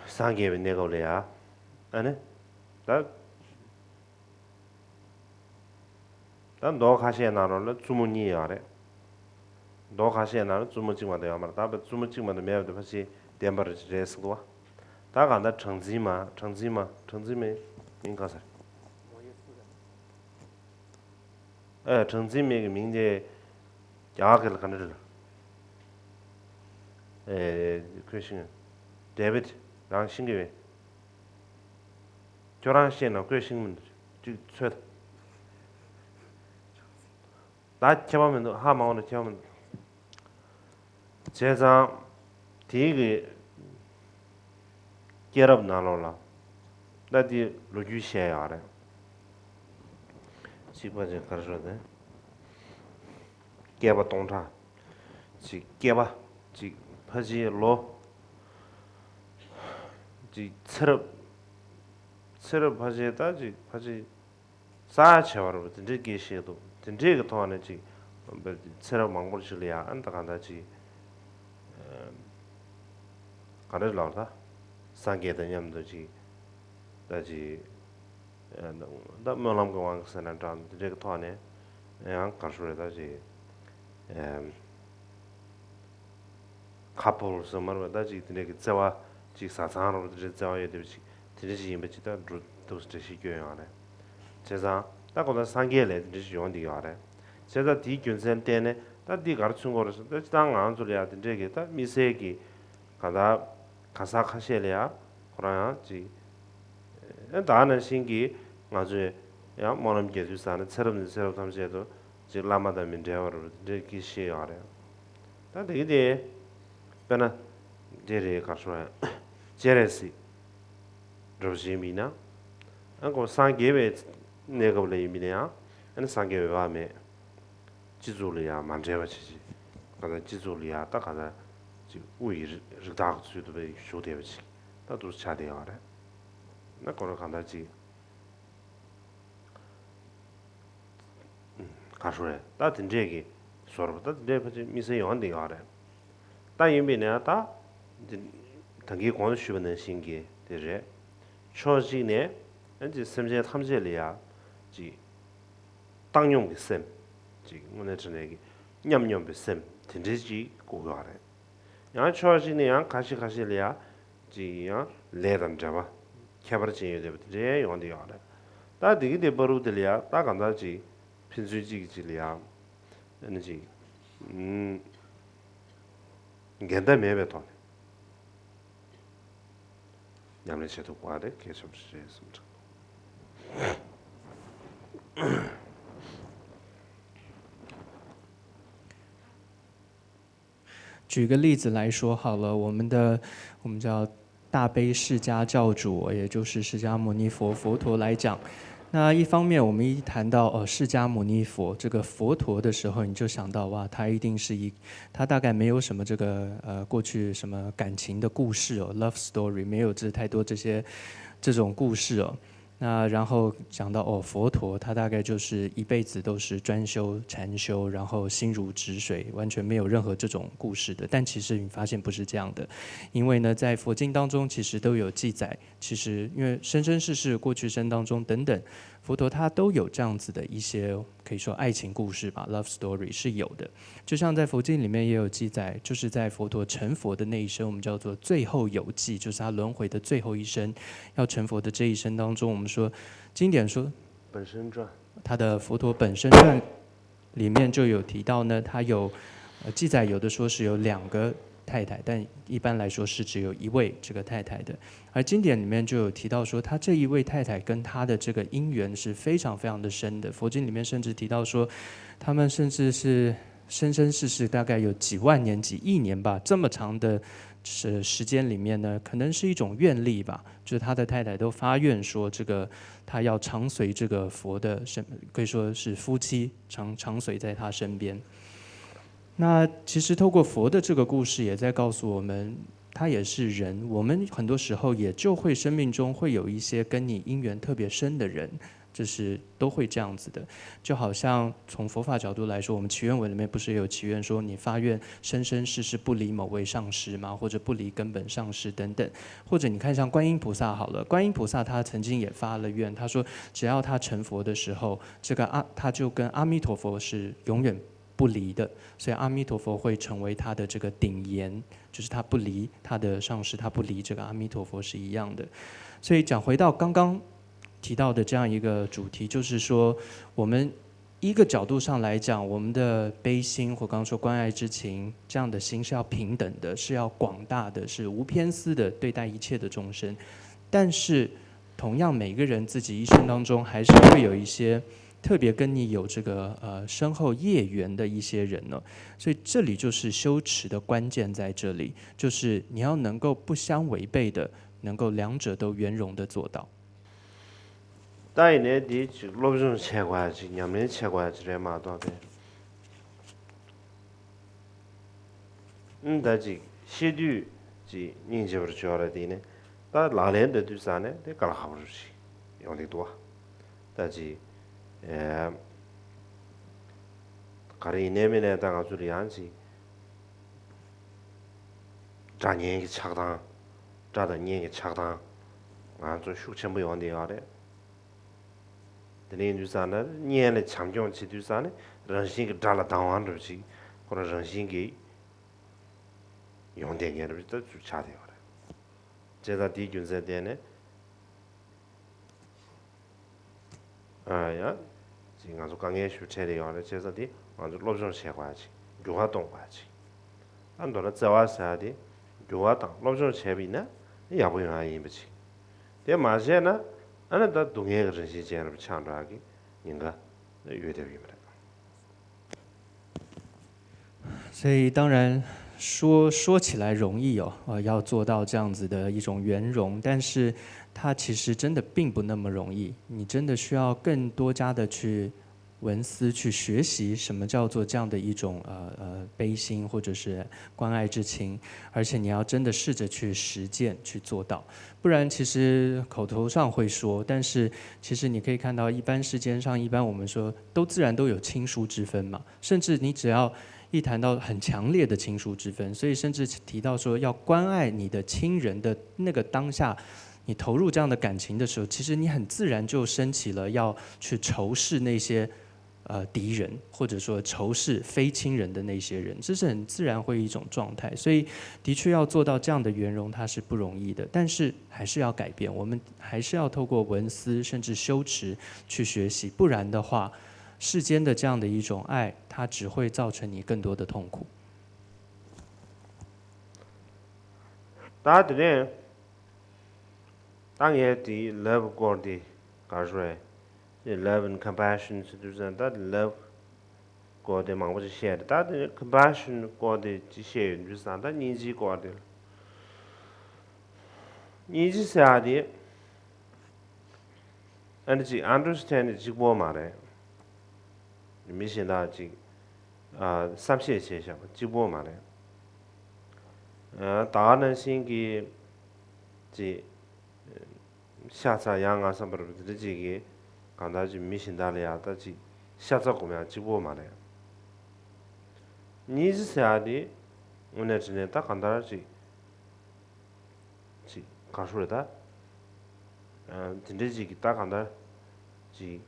སངས་རྒྱས་པའི་གནས་སྐབས་ལ་ཡ། ཨ་ནི་ད། ད་མདོ་ཁ་ཤས་ནང་ལོགས་ལ་བཙུན་མོ་གཉིས་ཡོད་རེད། མདོ་ཁ་ཤས་ནང་ལ་བཙུན་མོ་གཅིག་མ་གཏོགས་ཡོད་མ་རེད། ད་བཙུན་མོ་གཅིག་མ་གཏོགས་མེད་པ་དེ་ཕལ་ཆེར་བདེན་པ་རེད་ཟེར་གི་འདུག་བ། ད་གང་ལྟར་གྲངས་འཛིན་མ་གྲངས་འཛིན་མ་གྲངས་འཛིན་མའི་མིང་ག་ཟེར། ཨེ་གྲངས་འཛིན་མའི་གི་མིང་དེ་རྒྱ་གར་སྐད་ལ་ག་འདྲ་རེད། ཨེ་ཁོས་ཤེས་ངེས། ཌེ་བིད་རང་ཤེས་ཀྱི་ཡོད། ཁྱོད་རང་ཤེས་ན་ཁོས་ཤེས་ཀྱི་མི་འདུག་ཅིག་འཚོལ། ད་ཁྱད་པར་མི་འདུག་ཧ་མ་གོ་ན་ཁྱད་པར་མི་འདུག་བྱས་ཙང་དེའི་གི་སྐྱེས་རབས་ནང་ལོགས་ལ་ད་དེ་ལོ་རྒྱུས་བཤད་ཡོད་རེད། གཅིག་པ་ཅིག་ག་རེ་ཞུ་དེ། བསྐལ་པ་སྟོང་ཕྲག་ཅིག་བསྐལ་པ་ཅིག་ཕལ་ཆེར་ལོ་ཅིག་ཚེ་རབས་ཚེ་རབས་ཕལ་ཆེར་ད་ཅིག་ཕལ་ཆེར་ས་ཡ་བྱེ་བ་རུ་དེ་འདྲའི་སྐད་བཤད་འདུག་དེ་འདྲའི་གི་ཐོག་ནས་ཅིག་ཚེ་རབས་མང་པོ་ཞིག་ལ་ཡ་ཨ་ནི་ད་གང་ལྟར་ཅིག་ག་རེ་ལབ་ད། སངས་རྒྱས་དང་མཉམ་དུ་ཅིག་ད་ཅིག་ད་སྨོན་ལམ་གྱི་དབང་གིས་ཟེར་ན་འདྲ་དེ་འདྲའི་གི་ཐོག་ནས་ཡང་ག་རེ་ཞུ་རེད་ད་ཅིག་ཁ་ཕོར་ཟེར་མ་རེད་པ། ད་ཅིག་དེ་འདྲའི་གི་བརྩེ་བ་ཅིག་བཟའ་ཚང་རོགས་དེ་འདྲའི་བརྩེ་བ་ཡོད་བསྡད་པ་ཅིག་དེ་འདྲ་ཅིག་ཡིན་པ་ཅིག་ད་འགྲོ་འདུག་འགྲེལ་བཤད་སྐྱོན་ཡོང་རེད། བྱས་ཙང་ད་ཁོ་ད་སངས་རྒྱས་ལས་དེ་འདྲ་ཅིག་ཡོང་བསྡད་ཡོད་རེད། བྱས་ཙང་དེའི་རྒྱུ་མཚན་བརྟེན་ནས་ད་འདི་ག་རེ་མཚོན་གྱི་རེད་ཟེར་ན་ད་སྤྱིར་བཏང་ང་ཚོ་ལ་ཡང་དེ་འདྲའི་གི་ད་དམིགས་བསལ་གྱི་གང་ལྟར་གང་ཟག་ཁ་ཤས་ལ་ཡང་ཁོ་རང་ཡང་ཅིག་ད་ནང་བཞིན་གྱི་ང་ཚོས་ཡང་སྨོན་ལམ་རྒྱག་དུས་ཙང་ནས་ཚེ་རབས་ནས་ཚེ་རབས་ཐམས་ཅད་དུ་ཅིག་བླ་མ་དང་མི་འབྲལ་བར་དེ་འདྲའི་གི་བཤད་ཡོད་རེད། ད་དེ་གི་དེ་དཔེར་ན་དེ་རེད་ག་རེ་ཞུ་ཡང་སྤྱན་རས་གཟིགས་འདྲ་པོ་ཞིག་ཡིན་ན་ཨ་ཁོ་སངས་རྒྱས་པའི་གནས་སྐབས་ལ་ཡིན་པ་ཡིན་ན་ཡང་ཨ་ནི་སངས་རྒྱས་འོད་དཔག་མེད་སྤྱི་གཙུག་ལ་ཡང་མ་འབྲལ་བ་བྱེད་ཅིག་གང་ལྟར་སྤྱི་གཙུག་ལ་ཡང་ད་གང་ལྟར་ཅིག་དབུ་ཡི་རིགས་བདག་གི་ཚུལ་དུ་བཞུགས་བསྡད་པ་ཅིག་ད་འདུག་ཆགས་བསྡད་ཡོད་རེད། ན་ཁོ་རང་གང་ལྟར་ཅིག་ག་རེ་ཞུ་རེད། ད་དེ་འདྲས་ཀྱི་བཟོ་འདྲ་པོ་ད་དེ་འདྲས་ཕལ་ཆེར་དམིགས་བསལ་ཡོང་བསྡད་ཡོད་རེད། ད་ཡིན་པས་ན་ད་དེ་ད་གིན་གོང་དུ་ཞུས་པ་ནང་བཞིན་གྱི་དེ་རེད། ཕྱོགས་གཅིག་ནས་ཨ་ཅིག་སེམས་ཅན་ཐམས་ཅད་ལ་ཡ་ཅིག་བཏང་སྙོམས་ཀྱི་སེམས་ཅིག་དངོས་གནས་དྲང་གནས་ཀྱི་མཉམ་སྙོམས་པའི་སེམས་དེ་འདྲས་ཅིག་དགོས་ཀྱི་ཡོད་རེད། ཡང་ཕྱོགས་གཅིག་ནས་ཡང་ཁ་ཤས་ཁ་ཤས་ལ་ཡ་ཅིག་ཡང་ལས་དང་འབྲེལ་བ་ཁྱད་པར་ཅན་ཡོད་བསྡད་པ་དེ་འདྲའི་ཡོང་བསྡད་ཡོད་རེད། ད་དེ་གི་དེ་བར་དུ་དེ་ལ་ཡ་ད་གང་ལྟར་ཅིག་ཕན་ཚུན་གཅིག་གིས་གཅིག་ལ་ཡ་ཨ་ནི་ཅིག་འགལ་ཟླ་མེད་པའི་ཐོག་ནས་ཉམས་ལེན་བྱེད་ཐུབ་པ་དེ་གལ་ཆེན་པོ་རེད་བསམ་དྲན། 举个例子来说好了，我们的我们叫大悲释迦教主，也就是释迦牟尼佛佛陀来讲，那一方面我们一谈到呃释迦牟尼佛这个佛陀的时候，你就想到哇，他一定是一他大概没有什么这个呃过去什么感情的故事哦，love story 没有这太多这些这种故事哦。那然后讲到哦，佛陀他大概就是一辈子都是专修禅修，然后心如止水，完全没有任何这种故事的。但其实你发现不是这样的，因为呢，在佛经当中其实都有记载，其实因为生生世世、过去生当中等等，佛陀他都有这样子的一些可以说爱情故事吧，love story 是有的。就像在佛经里面也有记载，就是在佛陀成佛的那一生，我们叫做最后有记，就是他轮回的最后一生，要成佛的这一生当中，我们说经典说本身传，他的佛陀本身传里面就有提到呢，他有呃记载，有的说是有两个太太，但一般来说是只有一位这个太太的。而经典里面就有提到说，他这一位太太跟他的这个姻缘是非常非常的深的。佛经里面甚至提到说，他们甚至是生生世世大概有几万年、几亿年吧，这么长的时时间里面呢，可能是一种愿力吧，就是他的太太都发愿说，这个他要常随这个佛的身，可以说是夫妻常常随在他身边。那其实透过佛的这个故事，也在告诉我们，他也是人。我们很多时候也就会生命中会有一些跟你因缘特别深的人，这是都会这样子的。就好像从佛法角度来说，我们祈愿文里面不是有祈愿说，你发愿生生世世不离某位上师吗？或者不离根本上师等等。或者你看像观音菩萨好了，观音菩萨他曾经也发了愿，他说只要他成佛的时候，这个阿他就跟阿弥陀佛是永远不离的，所以阿弥陀佛会成为他的这个顶岩，就是他不离他的上师，他不离这个阿弥陀佛是一样的。所以讲回到刚刚提到的这样一个主题，就是说我们一个角度上来讲，我们的悲心或刚刚说关爱之情这样的心是要平等的，是要广大的，是无偏私的对待一切的众生。但是同样每个人自己一生当中还是会有一些特别跟你有这个呃深厚业缘的一些人呢，所以这里就是修持的关键在这里，就是你要能够不相违背的，能够两者都圆融的做到。ད་ཡིན་ནའི་འདི་ཅིག་སློབ་སྦྱོང་བྱེད་དགོས་ཡ་ཅིག་ཉམས་ལེན་བྱེད་དགོས་ཡ་ཅིག་རེད་མ་གཏོགས་པས། ཨུམ་ད་ཅིག་ཤེས་དུས་ཅིག་སྙིང་རྗེ་བར་བྱོས་ར་དེ་ནས་ད་ལག་ལེན་འདི་དུས་ས་ནས་དེ་དཀའ་ལས་ཁག་པོ་རུ་ཞིག་ཡོང་གི་འདུག་བ། ད་ཅིག་ཨེ་ག་རེ་ཡིན་ནའི་མིན་ནའི་ད་ང་ཚོ་ལ་ཡང་ཅིག་སྒྲ་སྙན་གྱི་ཆགས་སྡང་། སྒྲ་དང་བརྙན་གྱི་ཆགས་སྡང་ང་ཚོ་ཤུགས་ཆེན་པོ་ཡོང་བསྡད་ཡོད་རེད། དེ་ནས་ཡིན་དུས་ཙང་ན་བརྙན་ལ་བྱམས་སྐྱོང་བྱེད་དུས་ཙང་ནས་རང་བཞིན་གྱི་དགྲ་ལ་སྡང་བ་འདྲ་བོ་ཅིག་ཁོ་རང་རང་བཞིན་གྱིས་ཡོང་བསྡད་མཁན་འདྲ་བོ་ཅིག་ད་ཚུར་ཆགས་བསྡད་ཡོད་རེད། བྱས་ཙང་དེའི་རྒྱུ་མཚན་བརྟེན་ནས་ཨ་ཡང་ཅིག་ང་ཚོ་དཀའ་ངལ་ཞིག་འཕྲད་བསྡད་ཡོད་རེད། བྱས་ཙང་དེ་ང་ཚོ་སློབ་སྦྱོང་བྱེད་དགོས་ཅིག་འགྱུར་བ་གཏོང་དགོས་ཅིག་ཨ་མདོར་ན་བརྩེ་བ་ཟེར་ཡ་དེ་འགྱུར་བ་དང་སློབ་སྦྱོང་བྱས་པ་ཡིན་ན་ཡག་པོ་ཡོང་ཡ་ཡིན་པ་ཅིག་དེ་མ་བྱས་ན་ཨ་ནི་ད་སྡུག་བསྔལ་གྱི་རང་བཞིན་ཅན་རུ་ཆགས་འགྲོ་ཡག་གི་ཉེན་ཁ་ཡོད་བསྡད་ཡོད་པ་རེད། 所以当然说说起来容易哦，呃，要做到这样子的一种圆融，但是它其实真的并不那么容易。你真的需要更多加的去文思，去学习什么叫做这样的一种呃呃悲心或者是关爱之情，而且你要真的试着去实践去做到，不然其实口头上会说，但是其实你可以看到一般世间上一般我们说都自然都有亲疏之分嘛，甚至你只要一谈到很强烈的亲疏之分，所以甚至提到说要关爱你的亲人的那个当下，你投入这样的感情的时候，其实你很自然就升起了要去仇视那些呃敌人，或者说仇视非亲人的那些人，这是很自然会一种状态。所以的确要做到这样的圆融，它是不容易的，但是还是要改变，我们还是要透过文思甚至修持去学习，不然的话，世间的这样的一种爱，它只会造成你更多的痛苦。 ད་དེ་ནས་ད་ངས་དེའི་love་སྐོར་དེ་ག་རེ་ཞུ་རེད། དེ་love and compassion་ཟེར་དུས་ཙང་ད་love་སྐོར་དེ་མང་པོ་ཞིག་བཤད་རེད། ད་དེ་ནས་compassion་སྐོར་དེ་ཅི་བཤད་ཡོད་དུས་ཙང་ད་སྙིང་རྗེའི་སྐོར་དེ་ལ། སྙིང་རྗེ་ཟེར་ཡ་དེ་ཨ་ནི་ཅིག་understand་གཅིག་པོ་མ་རེད། མི་གཞན་དག་ཅིག་ཨ་བསམ་ཤེས་བྱས་བཞག་པ་གཅིག་པོ་མ་རེད། ཨ་ད་ག་ནང་བཞིན་གྱི་ཅིག་ཤ་ཚ་ཡ་ང་བསམ་པར་དེ་འདྲ་ཅིག་གིས་གང་ལྟར་ཅིག་མི་གཞན་དག་ལ་ཡག་ད་ཅིག་ཤ་ཚ་སྒོམ་ཡག་གཅིག་པོ་མ་རེད། སྙིང་རྗེ་ཟེར་ཡག་དེ་དངོས་གནས་དྲང་གནས་ད་གང་ལྟར་ཅིག་ཅིག་ག་རེ་ཞུ་རེད་ད། ཨ་དེ་འདྲ་ཅིག་གིས་ད་གང་ལྟར་ཅིག་ ཅིག་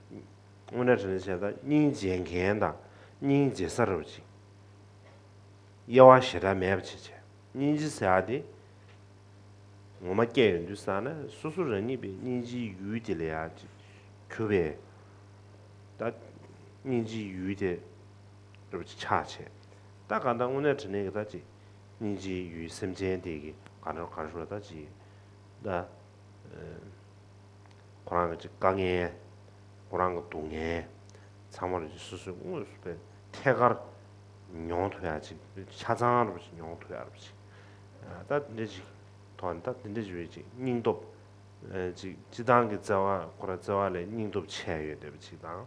དངོས་གནས་དྲང་གནས་བྱས་ན་སྙིང་རྗེ་མཁན་དང་སྙིང་རྗེ་ས་རུ་ཅིག་དབྱེ་བ་ཞེ་དྲག་མེད་པ་བྱས་བྱས། སྙིང་རྗེ་ཟེར་ཡ་དེ་ངོ་མ་སྐྱེས་ཡོང་དུས་ཙ་ན་སོ་སོ་རང་ཉིད་པའི་སྙིང་རྗེའི་ཡུལ་དེ་ལ་ཡ་ཅིག་གྱུར་པའི་ད་སྙིང་རྗེའི་ཡུལ་དེ་རུ་ཅིག་ཆགས་བྱས། ད་གང་ལྟར་དངོས་གནས་དྲང་གནས་ཀྱི་ད་ཅིག་སྙིང་རྗེའི་ཡུལ་སེམས་ཅན་དེ་གི་ག་འདྲ་ག་འདྲ་ཞུ་བ་ད་ཅིག་ད། ཁོ་རང་གི་ཅིག་དཀའ་ངལ། ཁོ་རང་གི་སྡུག་བསྔལ། ཚང་མ་ལ་ཅིག་སོ་སོའི་དངོས་སུ་དཔེ་ཐད་ཀར་མྱོང་ཐུབ་ཡ་ཅིག་ཆ་ཚང་རུ་ཅིག་མྱོང་ཐུབ་ཡ་རུ་ཅིག་ད་འདི་འདྲ་ཅིག་ཐོག་ནས་ད་འདི་འདྲ་ཅིག་བའི་ཅིག་སྙིང་སྟོབས། ཅིག་སྤྱི་བཏང་གི་བརྩེ་བ་ཁོ་རང་བརྩེ་བ་ལས་སྙིང་སྟོབས་ཆེ་ཡོད་བསྡད་པ་ཅིག་དང་།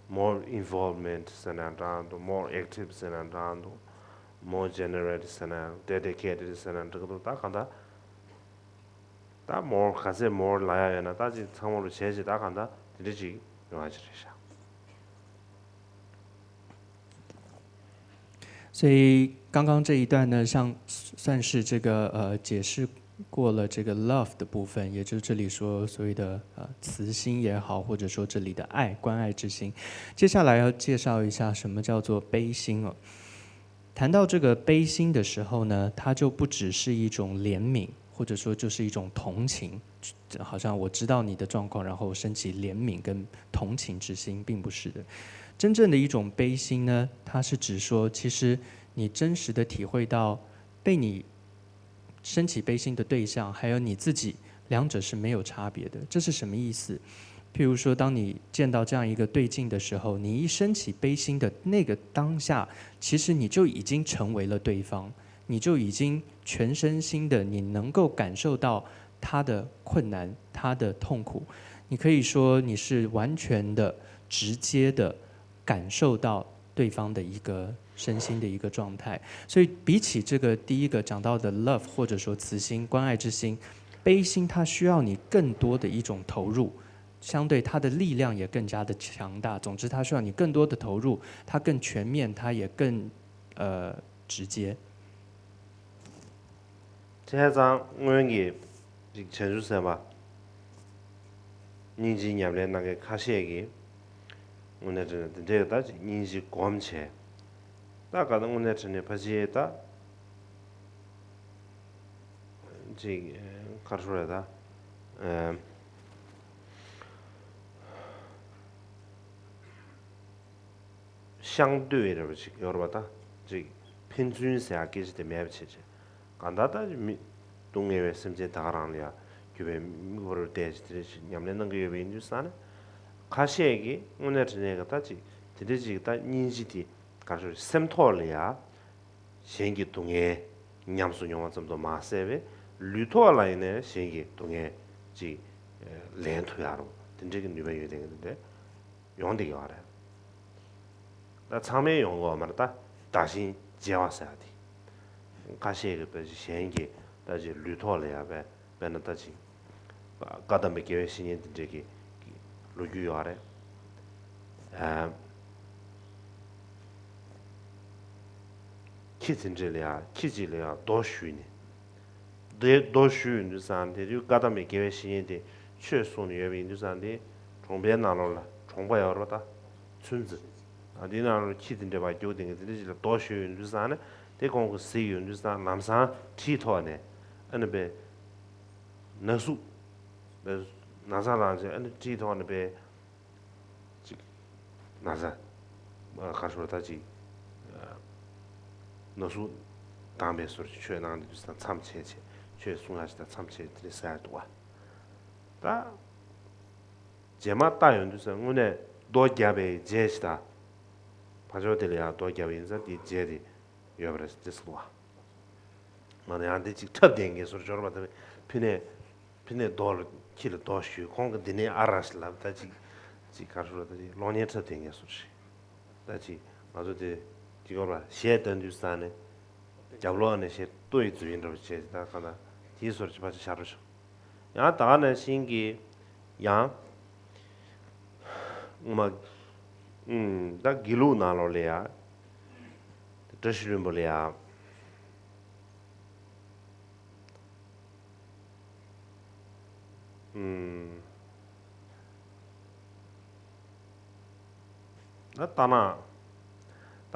more involvement ཟེར་ན་འདྲ་འདུག more active ཟེར་ན་འདྲ་འདུག more generous ཟེར་ན་dedicated ཟེར་ན་འགྲིག་གི་འདུག་ད་གང་ལྟར། ད་མོར་ག་ཚད་མོར་ལ་ཡ་ཡོད་ན་ད་ཅིག་ཚང་མ་རུ་བྱས་ཅིག་ད་གང་ལྟར་དེ་འདྲ་ཅིག་ཡོང་བ་ཅིག་རེད་ཤག 所以刚刚这一段呢，像算是这个呃解释过了这个 love 的部分，也就是这里说所谓的呃慈心也好，或者说这里的爱，关爱之心。接下来要介绍一下什么叫做悲心哦。谈到这个悲心的时候呢，它就不只是一种怜悯，或者说就是一种同情，好像我知道你的状况，然后升起怜悯跟同情之心，并不是的。真正的一种悲心呢，它是指说，其实你真实的体会到被你升起悲心的对象，还有你自己，两者是没有差别的。这是什么意思？譬如说，当你见到这样一个对境的时候，你一升起悲心的那个当下，其实你就已经成为了对方，你就已经全身心的，你能够感受到他的困难、他的痛苦。你可以说你是完全的、直接的感受到对方的一个身心的一个状态。所以，比起这个第一个讲到的 love 或者说慈心、关爱之心，悲心它需要你更多的一种投入。相对它的力量也更加的强大。总之，它需要你更多的投入，它更全面，它也更呃直接。 བྱས་ཙང་སྔོན་གྱི་རིགས་བྱང་ཆུབ་སེམས་དཔའ་སྙིང་རྗེའི་ཉམས་ལེན་གནང་མཁན་ཁ་ཤས་ཀྱིས་དངོས་གནས་དྲང་གནས་འདི་འདྲའི་ད་ཅིག་སྙིང་རྗེ་སྒོམ་བྱས། ད་ག་ད་དངོས་གནས་དྲང་གནས་ཕལ་ཆེར་ད་ཅིག་ག་རེ་ཞུ་རེད་ད། ཤང་ལྟོས་རེད་པ་ཅིག་ཡོད་རེད་པ། ད་ཅིག་ཕན་ཚུན་ཟེར་ཡག་སྐད་ཆ་དེ་མེད་པ་བྱས་བྱས། གང་ལྟར་ད་མི་སྡུག་བསྔལ་བའི་སེམས་ཅན་ད་ག་རང་ལ་ཡ་གྱུར་པའི་མི་བོར་བལྟས་ཅིག་དེ་རེད་ཅིག་ཉམས་ལེན་གནང་གི་ཡོད་པ་ཡིན་དུས་ཙང་ནས། ཁ་ཤས་ཀྱིས་དངོས་གནས་དྲང་གནས་ཀྱི་ད་ཅིག་དེ་འདྲ་ཅིག་ད་སྙིང་རྗེ་དེ་ག་རེ་ཞུ་རེད། སེམས་ཐོག་ལ་ཡ་གཞན་གྱི་སྡུག་བསྔལ་ཉམས་སུ་མྱོང་བ་ཙམ་དུ་མ་ཟད་པའི་ལུས་ཐོག་ལ་ཡིན་ནའི་གཞན་གྱི་སྡུག་བསྔལ་ཅིག་ལེན་ཐུབ་ཡག་རུ་དེ་འདྲ་གི་ནུས་པ་ཡོད་དེ་གི་དེ་འདྲ། ཡོང་བསྡད་ཀྱི་ཡོད་རེད། ད་ཚང་མས་ཡོང་གི་ཡོད་མ་རེད། ད་བདག་གཞན་བརྗེ་བ་ཟེར་ཡ་དེ། ཁ་ཤས་ཀྱིས་དཔེ་ཅིག་གཞན་གྱི་ད་ཅིག་ལུས་ཐོག་ལ་ཡ་དཔེ་དཔེར་ན་ད་ཅིག་བཀའ་གདམས་པའི་དགེ་བའི་བཤེས་གཉེན་དེ་འདྲས་ཀྱི་ལོ་རྒྱུས་ཡོད་རེད། ཨ། ཁྱི་དེ་འདྲས་ལ་ཡ་ཁྱི་གཅིག་ལ་ཡ་རྡོ་གཞུས་ནས། དེ་རྡོ་གཞུས་ཡོང་དུས་ཙང་དེ་དུས་བཀའ་གདམས་པའི་དགེ་བའི་བཤེས་གཉེན་དེ་ཆོས་གསུངས་ནས་ཡོད་པ་ཡིན་དུས་ཙང་དེ་གྲོང་པའི་ནང་ལོགས་ལ་གྲོང་པ་ཡོད་རེད་པ། ད་ཚུན་ཙི་ཨ་དེའི་ནང་ལོགས་ཁྱི་དེ་འདྲས་ཕར་རྒྱུག་དེ་གི་དེ་འདྲས་ཅིག་ལ་རྡོ་གཞུས་ཡོང་དུས་ཙང་ནས་དེ་ཁོང་གིས་གཟིགས་ཡོང་དུས་ཙང་ལམ་སང་གྲིའི་ཐོག་ནས་ཨ་ནི་པའི་ན་ཟུག་པའི་ན་ཚ་ལངས་བྱས་ཨ་ནི་གྲིའི་ཐོག་ནས་པའི། ཅིག་ན་ཚ་ག་རེ་ཞུ་ད་ཅིག་ན་ཟུག་དྭངས་པའི་ཟུར་ཅིག་ཆོས་གནང་དུས་དང་མཚམས་ཆད་ཆད་ཆོས་གསུང་ཡ་ཞིག་དང་མཚམས་ཆད་དེ་འདྲ་ཟེར་ཡ་འདུག་བ། ད་རྗེས་མ་ལྟ་ཡོང་དུས་ས་དངོས་གནས་རྡོ་བརྒྱབ་པའི་རྗེས་ཞིག་ད་ཕར་ཕྱོགས་དེ་ལ་ཡང་རྡོ་བརྒྱབ་པ་ཡིན་ཙང་དེའི་རྗེས་དེ་ཡོད་པ་རེད་ཅེས་གསུངས་བ། ང་ནི་ཡང་འདི་ཅིག་འཁྲབ་བསྡད་མཁན་བཟོ་འདྲ་བྱས་པ་དང་ཕི་ནས་ཕི་ནས་རྡོ་ལ་ཁྱི་ལ་རྡོ་གཞུས། ཁོང་གིས་འདི་ནས་ཨ་ར་ཞིག་ལབ། ད་ཅིག་ཅིག་ག་རེ་ཞུ་ད་ཅིག་གློག་བརྙན་འཁྲབ་བསྡད་མཁན་བཟོ་འདྲ་རེད། ད་ཅིག་ང་ཚོ་དེ་ཅིག་གོ་ལ་གཞས་བཏོན་དུས་ཙང་ནས་རྒྱབ་ལོགས་ནས་གཞས་ལྟོ་ཡི་རྫུ་ཡིན་འདྲ་བ་བྱས་ད་གང་ལྟར་དེའི་བཟོ་འདྲ་ཅིག་ཕར་ཅིག་ཤར་རོ་ཞིག་ཡང་ད་ག་ནང་བཞིན་གྱི་ཡང་། ངོ་མ། ཨུམ། ད་དགེ་ལུགས་ནང་ལོགས་ལ་ཡ། བཀྲ་ཤིས་ལྷུན་པོ་ལ་ཡ། ཨུམ། ད་ལྟ་ན།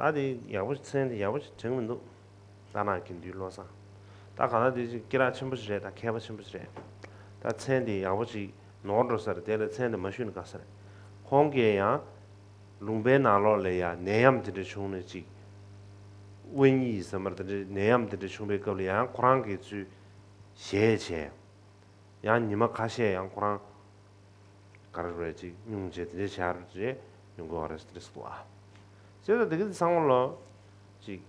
ད་དེ་ཡག་པོ་མཚན་དེ་ཡག་པོ་ཞིག་དྲན་མི་འདུག་ལྟ་ན་དགེ་འདུན་བློ་བཟང་། ད་གང་ལྟར་དེ་ཅིག་སྐད་གྲགས་ཆེན་པོ་ཞིག་རེད། ད་མཁས་པ་ཆེན་པོ་ཞིག་རེད། ད་མཚན་དེ་ཡག་པོ་ཅིག་ནོར་འགྲོ་ས་རེད། དེ་ལ་མཚན་དེ་མ་ཞུས་ན་དགའ་ས་རེད། ཁོང་གིས་ཡང་ལུང་པའི་ནང་ལོགས་ལ་ཡང་ནད་ཡམས་དེ་འདྲ་བྱུང་ནས་ཅིག་དབེན་གཉིད་ཟེར་མར་དེ་འདྲ་ནད་ཡམས་དེ་འདྲ་བྱུང་བའི་སྐབས་ལ་ཡང་ཁོ་རང་གིས་ཚུར་ཞལ་བྱས། ཡང་ཉི་མ་ཁ་ཤས་ཡང་ཁོ་རང་ག་རེ་རེད་ཅིག་སྙུང་བྱས་དེ་འདྲ་བྱས་རེད་ཅེས་ཡོང་གི་ཡོད་རེད་ཟེར་འདྲ་ཟེར་འདུག་ཨ། བྱས་ཙང་དེ་གི་ཚང་མ་ལོ་ཅིག་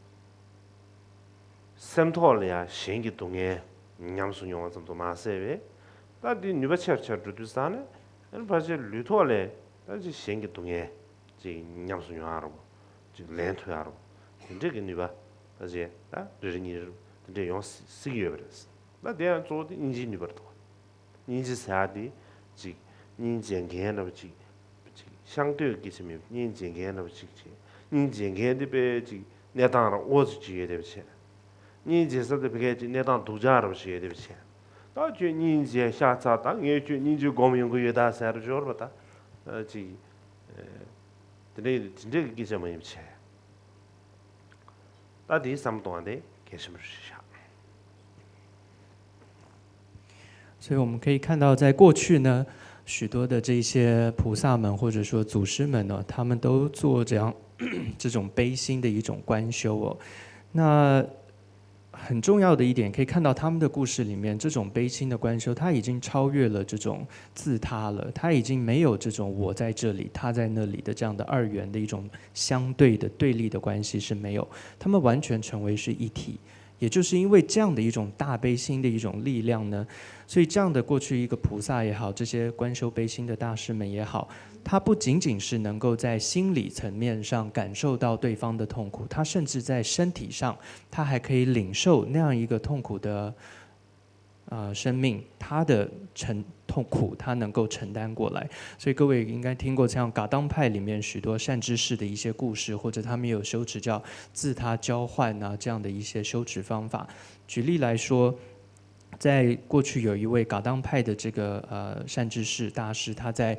སེམས་ཐོག་ལ་ཡང་གཞན་གྱི་སྡུག་བསྔལ་ཉམས་སུ་མྱོང་བ་ཙམ་དུ་མ་ཟད་པས། ད་འདི་ནུས་པ་ཆེར་ཆེར་འགྲོ་དུས་ཙང་ནས་ཨ་ནི་ཕལ་ཆེར་ལུས་ཐོག་ལ་ད་ཅིག་གཞན་གྱི་སྡུག་བསྔལ་ཅིག་ཉམས་སུ་མྱོང་ཡ་རོ། ཅིག་ལེན་ཐུབ་ཡ་རོ། དེ་འདྲས་ཀྱི་ནུས་པ་ད་ཅིག་ད་རེ་རེ་གཉིས་རེ་དེ་འདྲས་ཡོང་སྲིད་ཀྱི་ཡོད་པ་རེད། ད་དེ་ཡང་གཙོ་བོ་དེ་སྙིང་རྗེའི་ནུས་པ་རེད་དོ། སྙིང་རྗེ་ཟེར་ཡ་དེ་ཅིག་སྙིང་རྗེ་མཁན་འདྲ་པོ་ཅིག་ཅིག་ཤང་སྟོད་སྐད་ཆ་མིན་སྙིང་རྗེ་མཁན་འདྲ་པོ་ཅིག་བྱས། སྙིང་རྗེ་མཁན་དེ་དཔེ་ཅིག་གནས་སྟངས་ར་ཨོ་ཙི་ཅིག་ཡོད་དེ་བྱས། སྙིང་རྗེ་ས་དེ་བི་གས་ཅིག་གནས་སྟངས་སྡུག་ཅག་ར་བ་ཞིག་ཡོད་དེ་བྱས། ད་ཁྱོད་སྙིང་རྗེ་ཤ་ཚ། ད་ངས་ཁྱོད་སྙིང་རྗེ་སྒོམ་ཡོང་གི་ཡོད་ད་ཟེར་ར་འབྱོར་བ་ད་ཅིག་དེ་འདྲས་དེ་འདྲས་ཀྱི་སྐད་ཆ་མ་ཡིན་བྱས། ད་དེའི་བསམ་བློ་གཏོང་བ་དེ་གལ་ཆེན་པོ་ཞིག་བཞག 所以我们可以看到，在过去呢，许多的这些菩萨们或者说祖师们呢，他们都做这样这种悲心的一种观修哦。那很重要的一点，可以看到他们的故事里面，这种悲心的观修，它已经超越了这种自他了，它已经没有这种我在这里，他在那里的这样的二元的一种相对的对立的关系是没有，他们完全成为是一体。也就是因为这样的一种大悲心的一种力量呢，所以这样的过去一个菩萨也好，这些观修悲心的大师们也好，他不仅仅是能够在心理层面上感受到对方的痛苦，他甚至在身体上，他还可以领受那样一个痛苦的呃生命，他的承痛苦他能够承担过来。所以各位应该听过像噶当派里面许多善知识的一些故事，或者他们有修持叫自他交换啊这样的一些修持方法。举例来说，在过去有一位噶当派的这个呃善知识大师，他在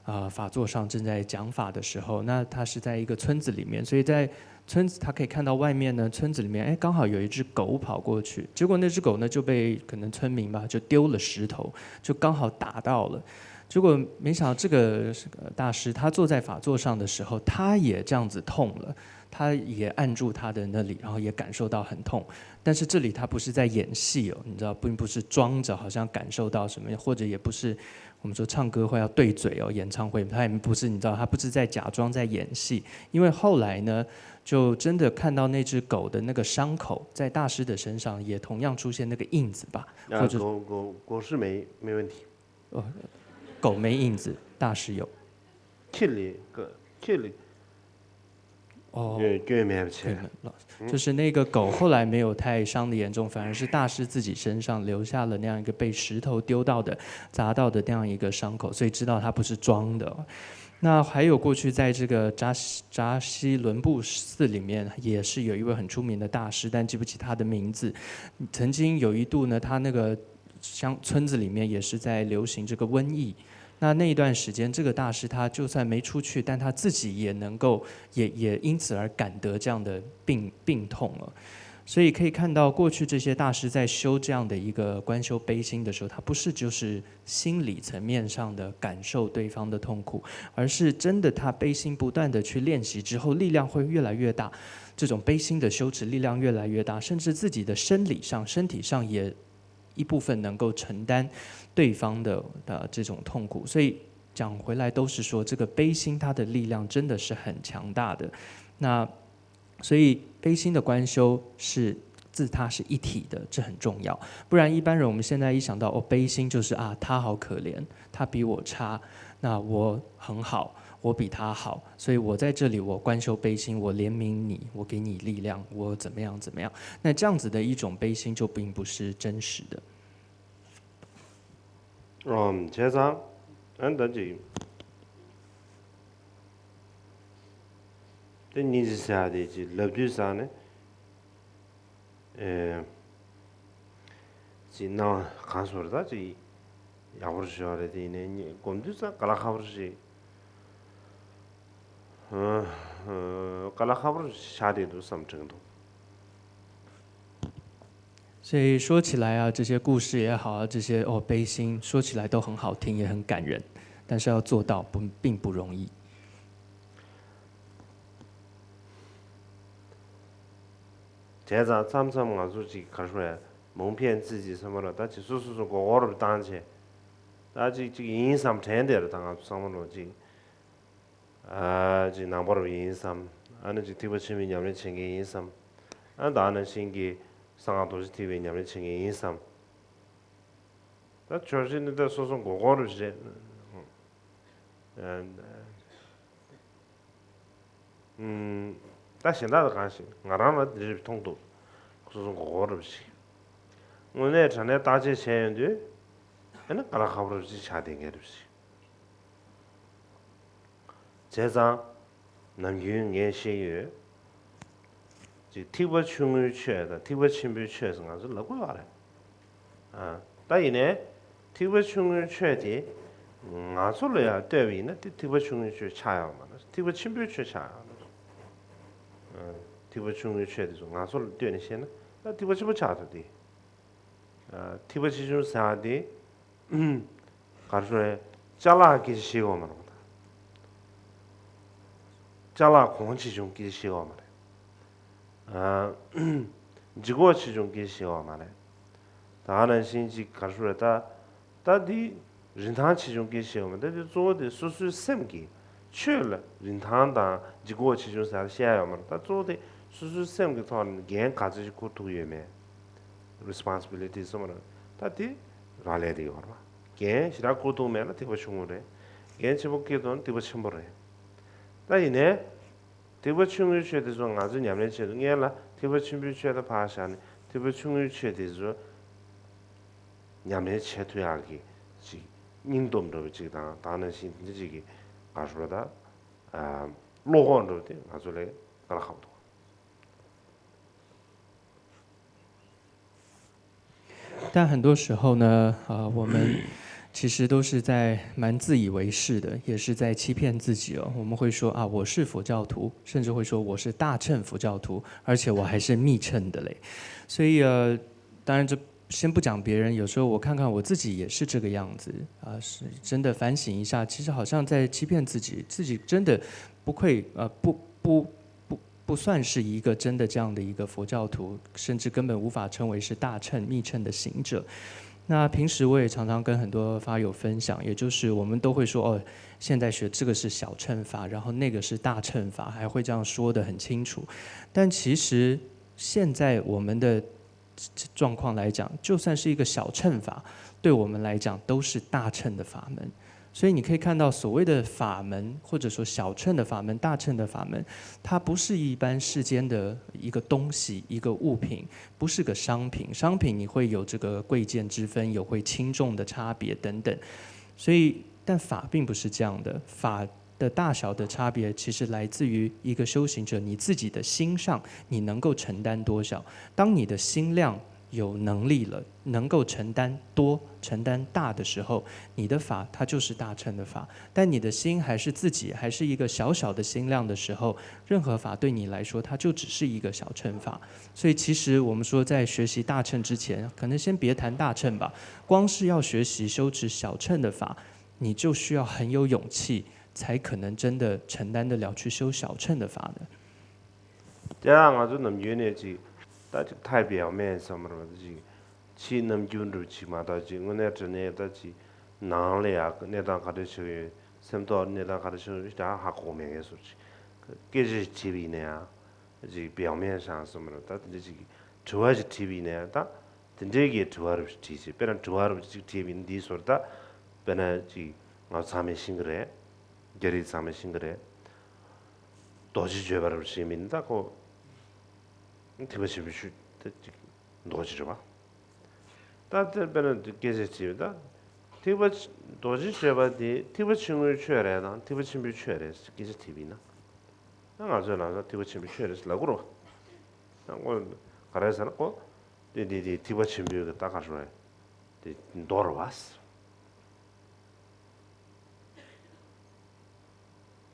呃法座上正在讲法的时候，那他是在一个村子里面，所以在村子他可以看到外面呢，村子里面哎刚好有一只狗跑过去，结果那只狗呢就被可能村民吧就丢了石头，就刚好打到了。结果没想到这个大师他坐在法座上的时候，他也这样子痛了，他也按住他的那里，然后也感受到很痛。但是这里他不是在演戏哦，你知道，并不是装着好像感受到什么，或者也不是我们说唱歌会要对嘴哦，演唱会他也不是，你知道，他不是在假装在演戏，因为后来呢，就真的看到那只狗的那个伤口在大师的身上也同样出现那个印子吧，或者狗狗狗是没没问题。哦，狗没印子，大师有。ཁྱི་ལ་ཁྱི་ལ་哦，སྐྱོན་སྐྱོན་མེད་པ་对 བྱས། 了，就是那个狗后来没有太伤的严重，反而是大师自己身上留下了那样一个被石头丢到的、砸到的那样一个伤口，所以知道他不是装的。那还有过去在这个扎西扎西伦布寺里面，也是有一位很出名的大师，但记不起他的名字。曾经有一度呢，他那个乡村子里面也是在流行这个瘟疫。那那一段时间，这个大师他就算没出去，但他自己也能够也也因此而感得这样的病病痛了。所以可以看到，过去这些大师在修这样的一个观修悲心的时候，他不是就是心理层面上的感受对方的痛苦，而是真的他悲心不断的去练习之后，力量会越来越大。这种悲心的修持力量越来越大，甚至自己的生理上、身体上也一部分能够承担对方的的这种痛苦。所以讲回来，都是说这个悲心它的力量真的是很强大的。那所以悲心的观修是自他是一体的，这很重要。不然一般人我们现在一想到哦，悲心就是啊，他好可怜，他比我差，那我很好，我比他好，所以我在这里我观修悲心，我怜悯你，我给你力量，我怎么样怎么样。那这样子的一种悲心就并不是真实的。 ཨོམ་བྱས་ཙང་ཨ་ནི་ད་ཅིག་དེ་སྙིང་རྗེ་ཟེར་ཡ་དེ་ཅིག་ལབ་དུས་ཙང་ནས་ཨེ་ཅིག་སྣང་བ་གང་སོང་རེད། ད་ཅིག་ཡག་པོ་ཞིག་ཡོད་རེད། དེ་ཡིན་ནའི་སྒོམ་དུས་ཙང་དཀའ་ལས་ཁག་པོ་ཞིག་དཀའ་ལས་ཁག་པོ་ཆགས་བསྡད་འདུག་བསམ་དྲན་འདུག། 所以说起来啊，这些故事也好啊，这些哦悲心，说起来都很好听，也很感人，但是要做到不，并不容易。 བྱས་ཙང་མཚམས་མཚམས་ང་ཚོ་ཅིག་ག་རེ་ཞུ་ཡ། མོང་ཕན་ཙི་ཙི་ཚང་མ་ལ་ད་ཅིག་སོ་སོ་སོ་མགོ་སྐོར་བཏང་བྱས། ད་ཅིག་ཅིག་ཡིན་བསམ་དྲན་བསྡད་རེད། ད་ང་ཚོ་ཚང་མ་ལོ་ཅིག་ཨ་ཅིག་ནང་པ་རུ་ཡིན་བསམ། ཨ་ནི་ཅིག་ཐེག་པ་ཆེན་པོའི་ཉམས་ལེན་བྱེད་མཁན་ཡིན་བསམ། ཨ་ད་ནང་བཞིན་གྱི་གསང་སྔགས་རྡོ་རྗེ་ཐེག་པའི་ཉམས་ལེན་བྱེད་མཁན་ཡིན་བསམ། ད་ཕྱོགས་གཅིག་ནས་ད་སོ་སོ་མགོ་སྐོར་རེད། ཨ་ད་གཞན་དག་ལ་གང་ཞིག་ང་རང་ལ་འདི་རེད་མཐོང་འདུག། སོ་སོ་མགོ་སྐོར་རེད་ཞིག། དངོས་གནས་དྲང་གནས་བརྟག་དཔྱད་བྱས་ཡོང་དུས། ཨ་ནི་དཀའ་ལས་ཁག་པོ་རེད་ཅིག་ཆགས་བསྡད་མཁན་རེད་ཞིག། བྱས་ཙང་། ནམ་རྒྱུན་ངས་བཤད་ཀྱི་ཡོད། ཅིག་ཐེག་པ་ཆུང་ངུའི་ཆོས་དང་ཐེག་པ་ཆེན་པོའི་ཆོས་ཟེར་ང་ཚོ་ལབ་ཀྱི་ཡོད་རེད། ཨ། ད་ཡིན་ནའི། ཐེག་པ་ཆུང་ངུའི་ཆོས་དེ། ང་ཚོ་ལ་ཡང་ལྟོས་པ་ཡིན་ན་དེ་ཐེག་པ་ཆུང་ངུའི་ཆོས་ཆགས་ཡོད་མ་རེད། ཐེག་པ་ཆེན་པོའི་ཆོས་ཆགས་ཡོད་རེད། ཨ། ཐེག་པ་ཆུང་ངུའི་ཆོས་དེ་ཚོ་ང་ཚོ་ལ་ལྟོས་ནས་བཤད་ན་ད་ཐེག་པ་ཆེན་པོ་ཆགས་ཐུབ་དེ། ཨ། ཐེག་པ་ཆེ་ཆུང་ཟེར་བ་དེ། ག་རེ་ཞུ་རེད། ཅ་ལག་སྐད་ཆ་བཤད་ཀྱི་ཡོད་མ་རེད་པ། ཅ་ལག་གོང་ཆེ་ཆུང་སྐད་ཆ་བཤད་ཀྱི་ཡོད་མ་རེད། ཨ། ལྗིད་ཁོག་ཆེ་ཆུང་སྐད་ཆ་བཤད་ཀྱི་ཡོད་མ་རེད། ད་ག་ནང་བཞིན་ཅིག་ག་རེ་ཞུ་རེད་ད། ད་འདི་རིན་ཐང་ཆེ་ཆུང་སྐད་ཆ་བཤད་ཀྱི་ཡོད་མ་རེད། ད་འདི་གཙོ་བོ་དེ་སོ་སོའི་སེམས་ཀྱི་ཆོས་ལ་རིན་ཐང་དང་ལྗིད་ཁོག་ཆེ་ཆུང་ཟེར་བཤད་ཡ་ཡོད་མ་རེད། ད་གཙོ་བོ་དེ་སོ་སོའི་སེམས་ཀྱི་ཐོག་ནས་འགན་ག་ཚོད་ཅིག་འཁུར་ཐུབ་ཡོད་མེད། རེ་སི་པོན་སི་བི་ལི་ཊི་ཟེར་བ་རེད། ད་དེ་རག་ལས་དེ་ཡོད་རེད་པ། འགན་ཞེ་དྲག་འཁུར་ཐུབ་མེད་ན་ཐེག་པ་ཆུང་ངུ་རེད། འགན་ཆེན་པོ་འཁྱེར་ཐུབ་ན་ཐེག་པ་ཆེན་པོ་རེད། ད་ཡིན་ནའི། ཐེག་པ་ཆུང་ངུའི་ཆོས་དེ་ཚོ་ང་ཚོས་ཉམས་ལེན་བྱེད་དུས་སྔོན་ལ་ཐེག་པ་ཆེན་པོའི་ཆོས་དེ་ཕར་བཞག་ནས་ཐེག་པ་ཆུང་ངུའི་ཆོས་དེ་ཚོ་ཉམས་ལེན་བྱེད་ཐུབ་ཡག་གི་ཅིག་སྙིང་སྟོབས་འདྲ་བོ་ཅིག་དང་ད་ནང་བཞིན་དེ་འདྲ་ཅིག་གི་ག་རེ་ཞུ་དགོས་རེད་ད། བློ་ཁོག་འདྲ་བོ་དེ་ང་ཚོ་ལ་དཀའ་ལས་ཁག་པོ་འདུག། 但很多时候呢，啊，我们其实都是在蛮自以为是的，也是在欺骗自己哦。我们会说啊，我是佛教徒，甚至会说我是大乘佛教徒，而且我还是密乘的嘞。所以呃，当然这先不讲别人，有时候我看看我自己也是这个样子啊，是真的反省一下，其实好像在欺骗自己，自己真的不愧呃不不不不算是一个真的这样的一个佛教徒，甚至根本无法称为是大乘密乘的行者。那平时我也常常跟很多法友分享，也就是我们都会说哦，现在学这个是小乘法，然后那个是大乘法，还会这样说得很清楚。但其实现在我们的状况来讲，就算是一个小乘法，对我们来讲都是大乘的法门。所以你可以看到，所谓的法门，或者说小乘的法门、大乘的法门，它不是一般世间的一个东西、一个物品，不是个商品。商品你会有这个贵贱之分，有会轻重的差别等等。所以，但法并不是这样的，法的大小的差别，其实来自于一个修行者你自己的心上，你能够承担多少。当你的心量有能力了，能够承担多、承担大的时候，你的法它就是大乘的法。但你的心还是自己，还是一个小小的心量的时候，任何法对你来说，它就只是一个小乘法。所以，其实我们说，在学习大乘之前，可能先别谈大乘吧。光是要学习修持小乘的法，你就需要很有勇气，才可能真的承担得了去修小乘的法的。 དེ་ཡང་ང་ཚོ་ནམ་རྒྱུན་ནས་ཅིག་ད་ཅིག་ཐའི་བེའུ་མེན་བསམ་པ་རེད་ཅིག་ཕྱིའི་རྣམ་འགྱུར་འདྲ་ཅིག་མ་གཏོགས་ཅིག་དངོས་གནས་དྲང་གནས་ད་ཅིག་ནང་ལ་ཡ་གནས་སྟངས་ག་འདྲ་ཞིག་ཡོད། སེམས་ཐོག་གནས་སྟངས་ག་འདྲ་ཞིག་ཡོད་ད་ཧ་གོ་མེད་མཁན་བཟོ་ཅིག་སྐད་ཆ་ཞིག་དྲིས་པ་ཡིན་ན་ཡང་ཅིག་བེའུ་མེན་ཤང་བསམ་པ་རེད། ད་དེ་འདྲ་ཅིག་དྲི་བ་ཞིག་དྲིས་པ་ཡིན་ན་ཡང་ད། དེ་འདྲའི་གི་དྲི་བ་རུ་དྲིས་ཅིག་དཔེར་ན་དྲི་བ་རུ་ཅིག་དྲིས་པ་ཡིན་འདིའི་ཟུར་ད། དཔེར་ན་ཅིག་ང་ཚང་མས་ཤེས་ཀྱི་རེད། རྒྱ་རིགས་ཚང་མས་ཤེས་ཀྱི་རེད། རྡོ་རྗེ་བརྗོད་པ་རུ་ཞེས་མིན་ད་ཁོ། ཐེག་པ་ཆེན་པོའི་ཆོས་དེ་ཅིག་རྡོ་རྗེ་རེད་པ། ད་དེ་དཔེར་ན་སྐད་ཆ་དྲིས་པ་ད། ཐེག་པ་ཆེ་རྡོ་རྗེ་བརྗོད་པ་དེ་ཐེག་པ་ཆེན་པོའི་ཆོས་རེད་དང་ཐེག་པ་ཆེན་པོའི་ཆོས་རེད་ཟེར་སྐད་ཆ་དྲིས་པ་ཡིན་ན། ད་ང་ཚོས་ལམ་སང་ཐེག་པ་ཆེན་པོའི་ཆོས་རེད་ཟེར་ལབ་དགོས་རེད་པ། ད་ཁོ་ག་རེ་ཟེར་ན་ཁོ། དེ་དེ་དེ་ཐེག་པ་ཆེན་པོའི་གི་ད་ག་རེ་རེད། དེ་མདོ་རེད་པ།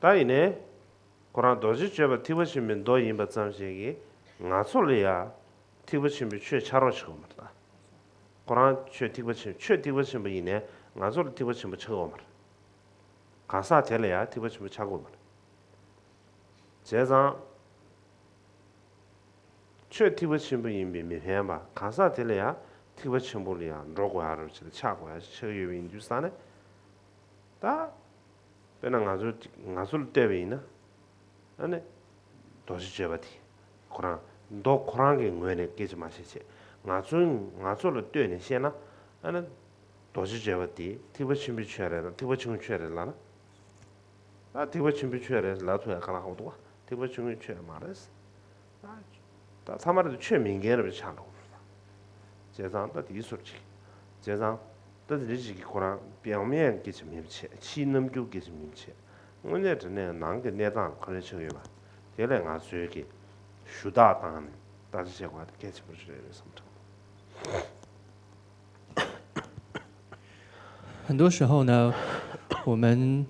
ད་ཡིན་ནའི། ཁོ་རང་རྡོ་རྗེ་གཅོད་པ་ཐེག་པ་ཆེན་པོའི་མདོ་ཡིན་པ་ཙམ་ཞིག་གིས་ང་ཚོ་ལ་ཡང་ཐེག་པ་ཆེན་པོའི་ཆོས་ཆགས་རོགས་བྱེད་དགོས་མ་རེད་ད། ཁོ་རང་ཆོས་ཐེག་པ་ཆེན་ཆོས་ཐེག་པ་ཆེན་པོ་ཡིན་ནའི་ང་ཚོ་ལ་ཐེག་པ་ཆེན་པོ་ཆགས་ཀྱི་ཡོད་མ་རེད། གང་ཟག་དེ་ལ་ཡང་ཐེག་པ་ཆེན་པོ་ཆགས་ཀྱི་ཡོད་མ་རེད། བྱས་ཙང་། ཆོས་ཐེག་པ་ཆེན་པོ་ཡིན་པས་མི་ཕན་པ་གང་ཟག་དེ་ལ་ཡང་ཐེག་པ་ཆེན་པོ་ལ་ཡང་འགྲོ་དགོས་ཡ་རེད་ཅེས་ཆགས་དགོས་ཡ་ཞིག་ཆགས་ཡོད་པ་ཡིན་དུས་ཙང་ནས། ད། དཔེར་ན་ང་ཚོ་ང་ཚོ་ལ་ལྟོས་པ་ཡིན་ན། ཨ་ནི། རྡོ་རྗེ་གཅོད་པ་དེ། ཁོ་རང་མདོ་ཁོ་རང་གི་ངོས་ནས་སྐད་ཆ་མ་བཤད་བྱས། ང་ཚོའི་ང་ཚོ་ལ་ལྟོས་ནས་བཤད་ན། ཨ་ནི། རྡོ་རྗེ་གཅོད་པ་དེ་ཐེག་པ་ཆེན་པོའི་ཆོས་རེད་ལ་ཐེག་པ་ཆུང་ངུའི་ཆོས་རེད་ལབ་ན། ད་ཐེག་པ་ཆེན་པོའི་ཆོས་རེད་ལབ་ཐུབ་ཡ་ག་ལ་ཧ་གོ་འདུག་བ། ཐེག་པ་ཆུང་ངུའི་ཆོས་མ་རེད། ད་ཐ་མ་རེད་ཆོས་མིན་མཁན་རེད་པས་ཆགས་འགྲོ་གི་རེད། བྱས་ཙང་ད་དེའི་ཟུར་ཅིག་བྱས་ཙང་ད་དེ་འདྲ་ཞིག་གིས་ཁོ་རང་བེའུ་མེད་སྐད་ཆ་མིན་པ་བྱས་ཕྱིའི་རྣམ་འགྱུར་སྐད་ཆ་མིན་པ་བྱས་དངོས་གནས་དྲང་གནས་ནང་གི་གནས་སྟངས་ལ་ག་རེ་ཆགས་ཡོད་པ་དེ་ལས་ང་ཚོའི་གི་ཞུ་དག་བཏང་ནས་བརྟག་དཔྱད་བྱེད་དགོས་པ་དེ་གལ་ཆེན་པོ་ཞིག་རེད་བསམ་དྲན། 很多时候呢，我们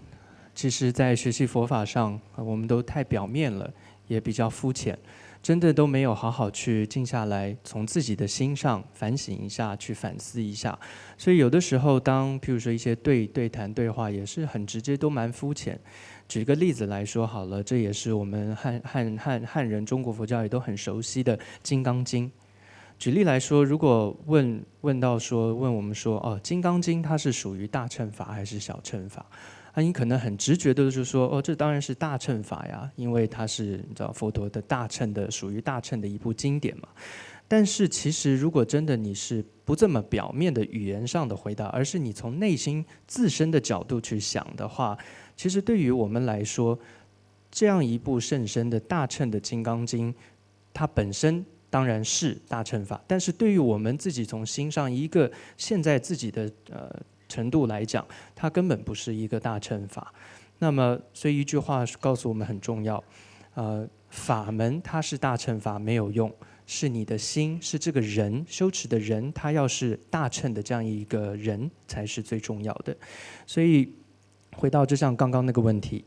其实，在学习佛法上，我们都太表面了，也比较肤浅，真的都没有好好去静下来，从自己的心上反省一下，去反思一下。所以有的时候，当譬如说一些对对谈对话，也是很直接，都蛮肤浅。举个例子来说好了，这也是我们汉汉汉汉人中国佛教也都很熟悉的《金刚经》。举例来说，如果问问到说问我们说，哦，《金刚经》它是属于大乘法还是小乘法？啊，你可能很直觉的就说，哦，这当然是大乘法呀，因为它是你知道佛陀的大乘的，属于大乘的一部经典嘛。但是其实如果真的你是不这么表面的语言上的回答，而是你从内心自身的角度去想的话，其实对于我们来说，这样一部甚深的大乘的《金刚经》，它本身当然是大乘法，但是对于我们自己从心上一个现在自己的呃程度来讲，它根本不是一个大乘法。那么，所以一句话告诉我们很重要，呃，法门它是大乘法没有用，是你的心，是这个人修持的人，他要是大乘的这样一个人才是最重要的。所以。回到就像刚刚那个问题，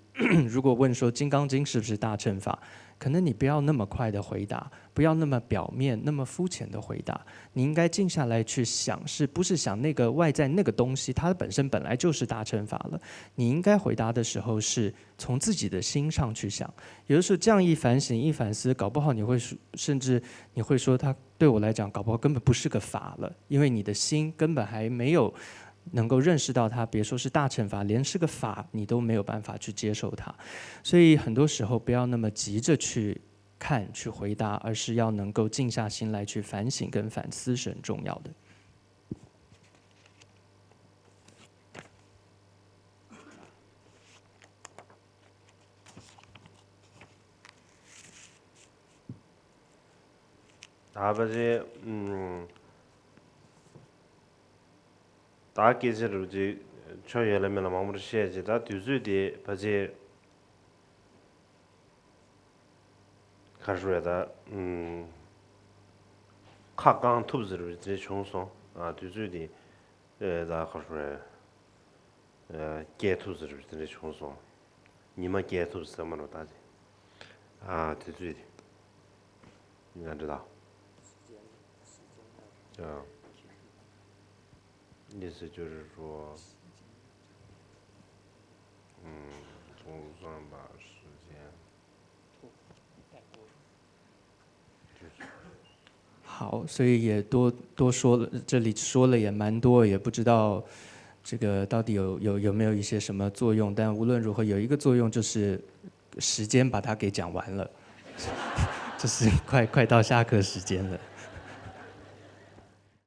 如果问说《金刚经》是不是大乘法，可能你不要那么快的回答，不要那么表面、那么肤浅的回答。你应该静下来去想，是不是想那个外在那个东西，它本身本来就是大乘法了。你应该回答的时候是从自己的心上去想。有的时候这样一反省、一反思，搞不好你会说，甚至你会说，它对我来讲，搞不好根本不是个法了，因为你的心根本还没有。能够认识到它，别说是大乘法，连是个法你都没有办法去接受它。所以很多时候不要那么急着去看、去回答，而是要能够静下心来去反省跟反思是很重要的。ད་ཕལ་ཆེར་ད་སྐད་ཆ་རུ་ཅིག་ཆོ་ཡོད་ལ་མེད་ལ་མང་པོར་བཤད་ཅིག་ད་དུས་ཚོད་དེ་ཕལ་ཆེར་ག་རེ་ཞུ་དགོས་རེད་ད། ཁ་བསྐང་ཐུབ་ཟེར་བ་དེ་བྱུང་སོང་། ཨ་དུས་ཚོད་དེ་ད་ག་རེ་ཞུ་དགོས་རེད། སྐྱེལ་ཐུབ་ཟེར་བ་དེ་འདྲ་བྱུང་སོང་། ཉི་མ་སྐྱེལ་ཐུབ་ཟེར་མ་རེད་ད་དེ། ཨ་དུས་ཚོད་དེ་ང་འདྲི་ད། ཨ་ཡིན་ཟེར་རྒྱུ་རེད་རོ། ཨུམ། ཚོང་བཟང་པ་时间。 好，所以也多多说了，这里说了也蛮多，也不知道这个到底有有有没有一些什么作用。但无论如何，有一个作用就是时间把它给讲完了，就是快快到下课时间了。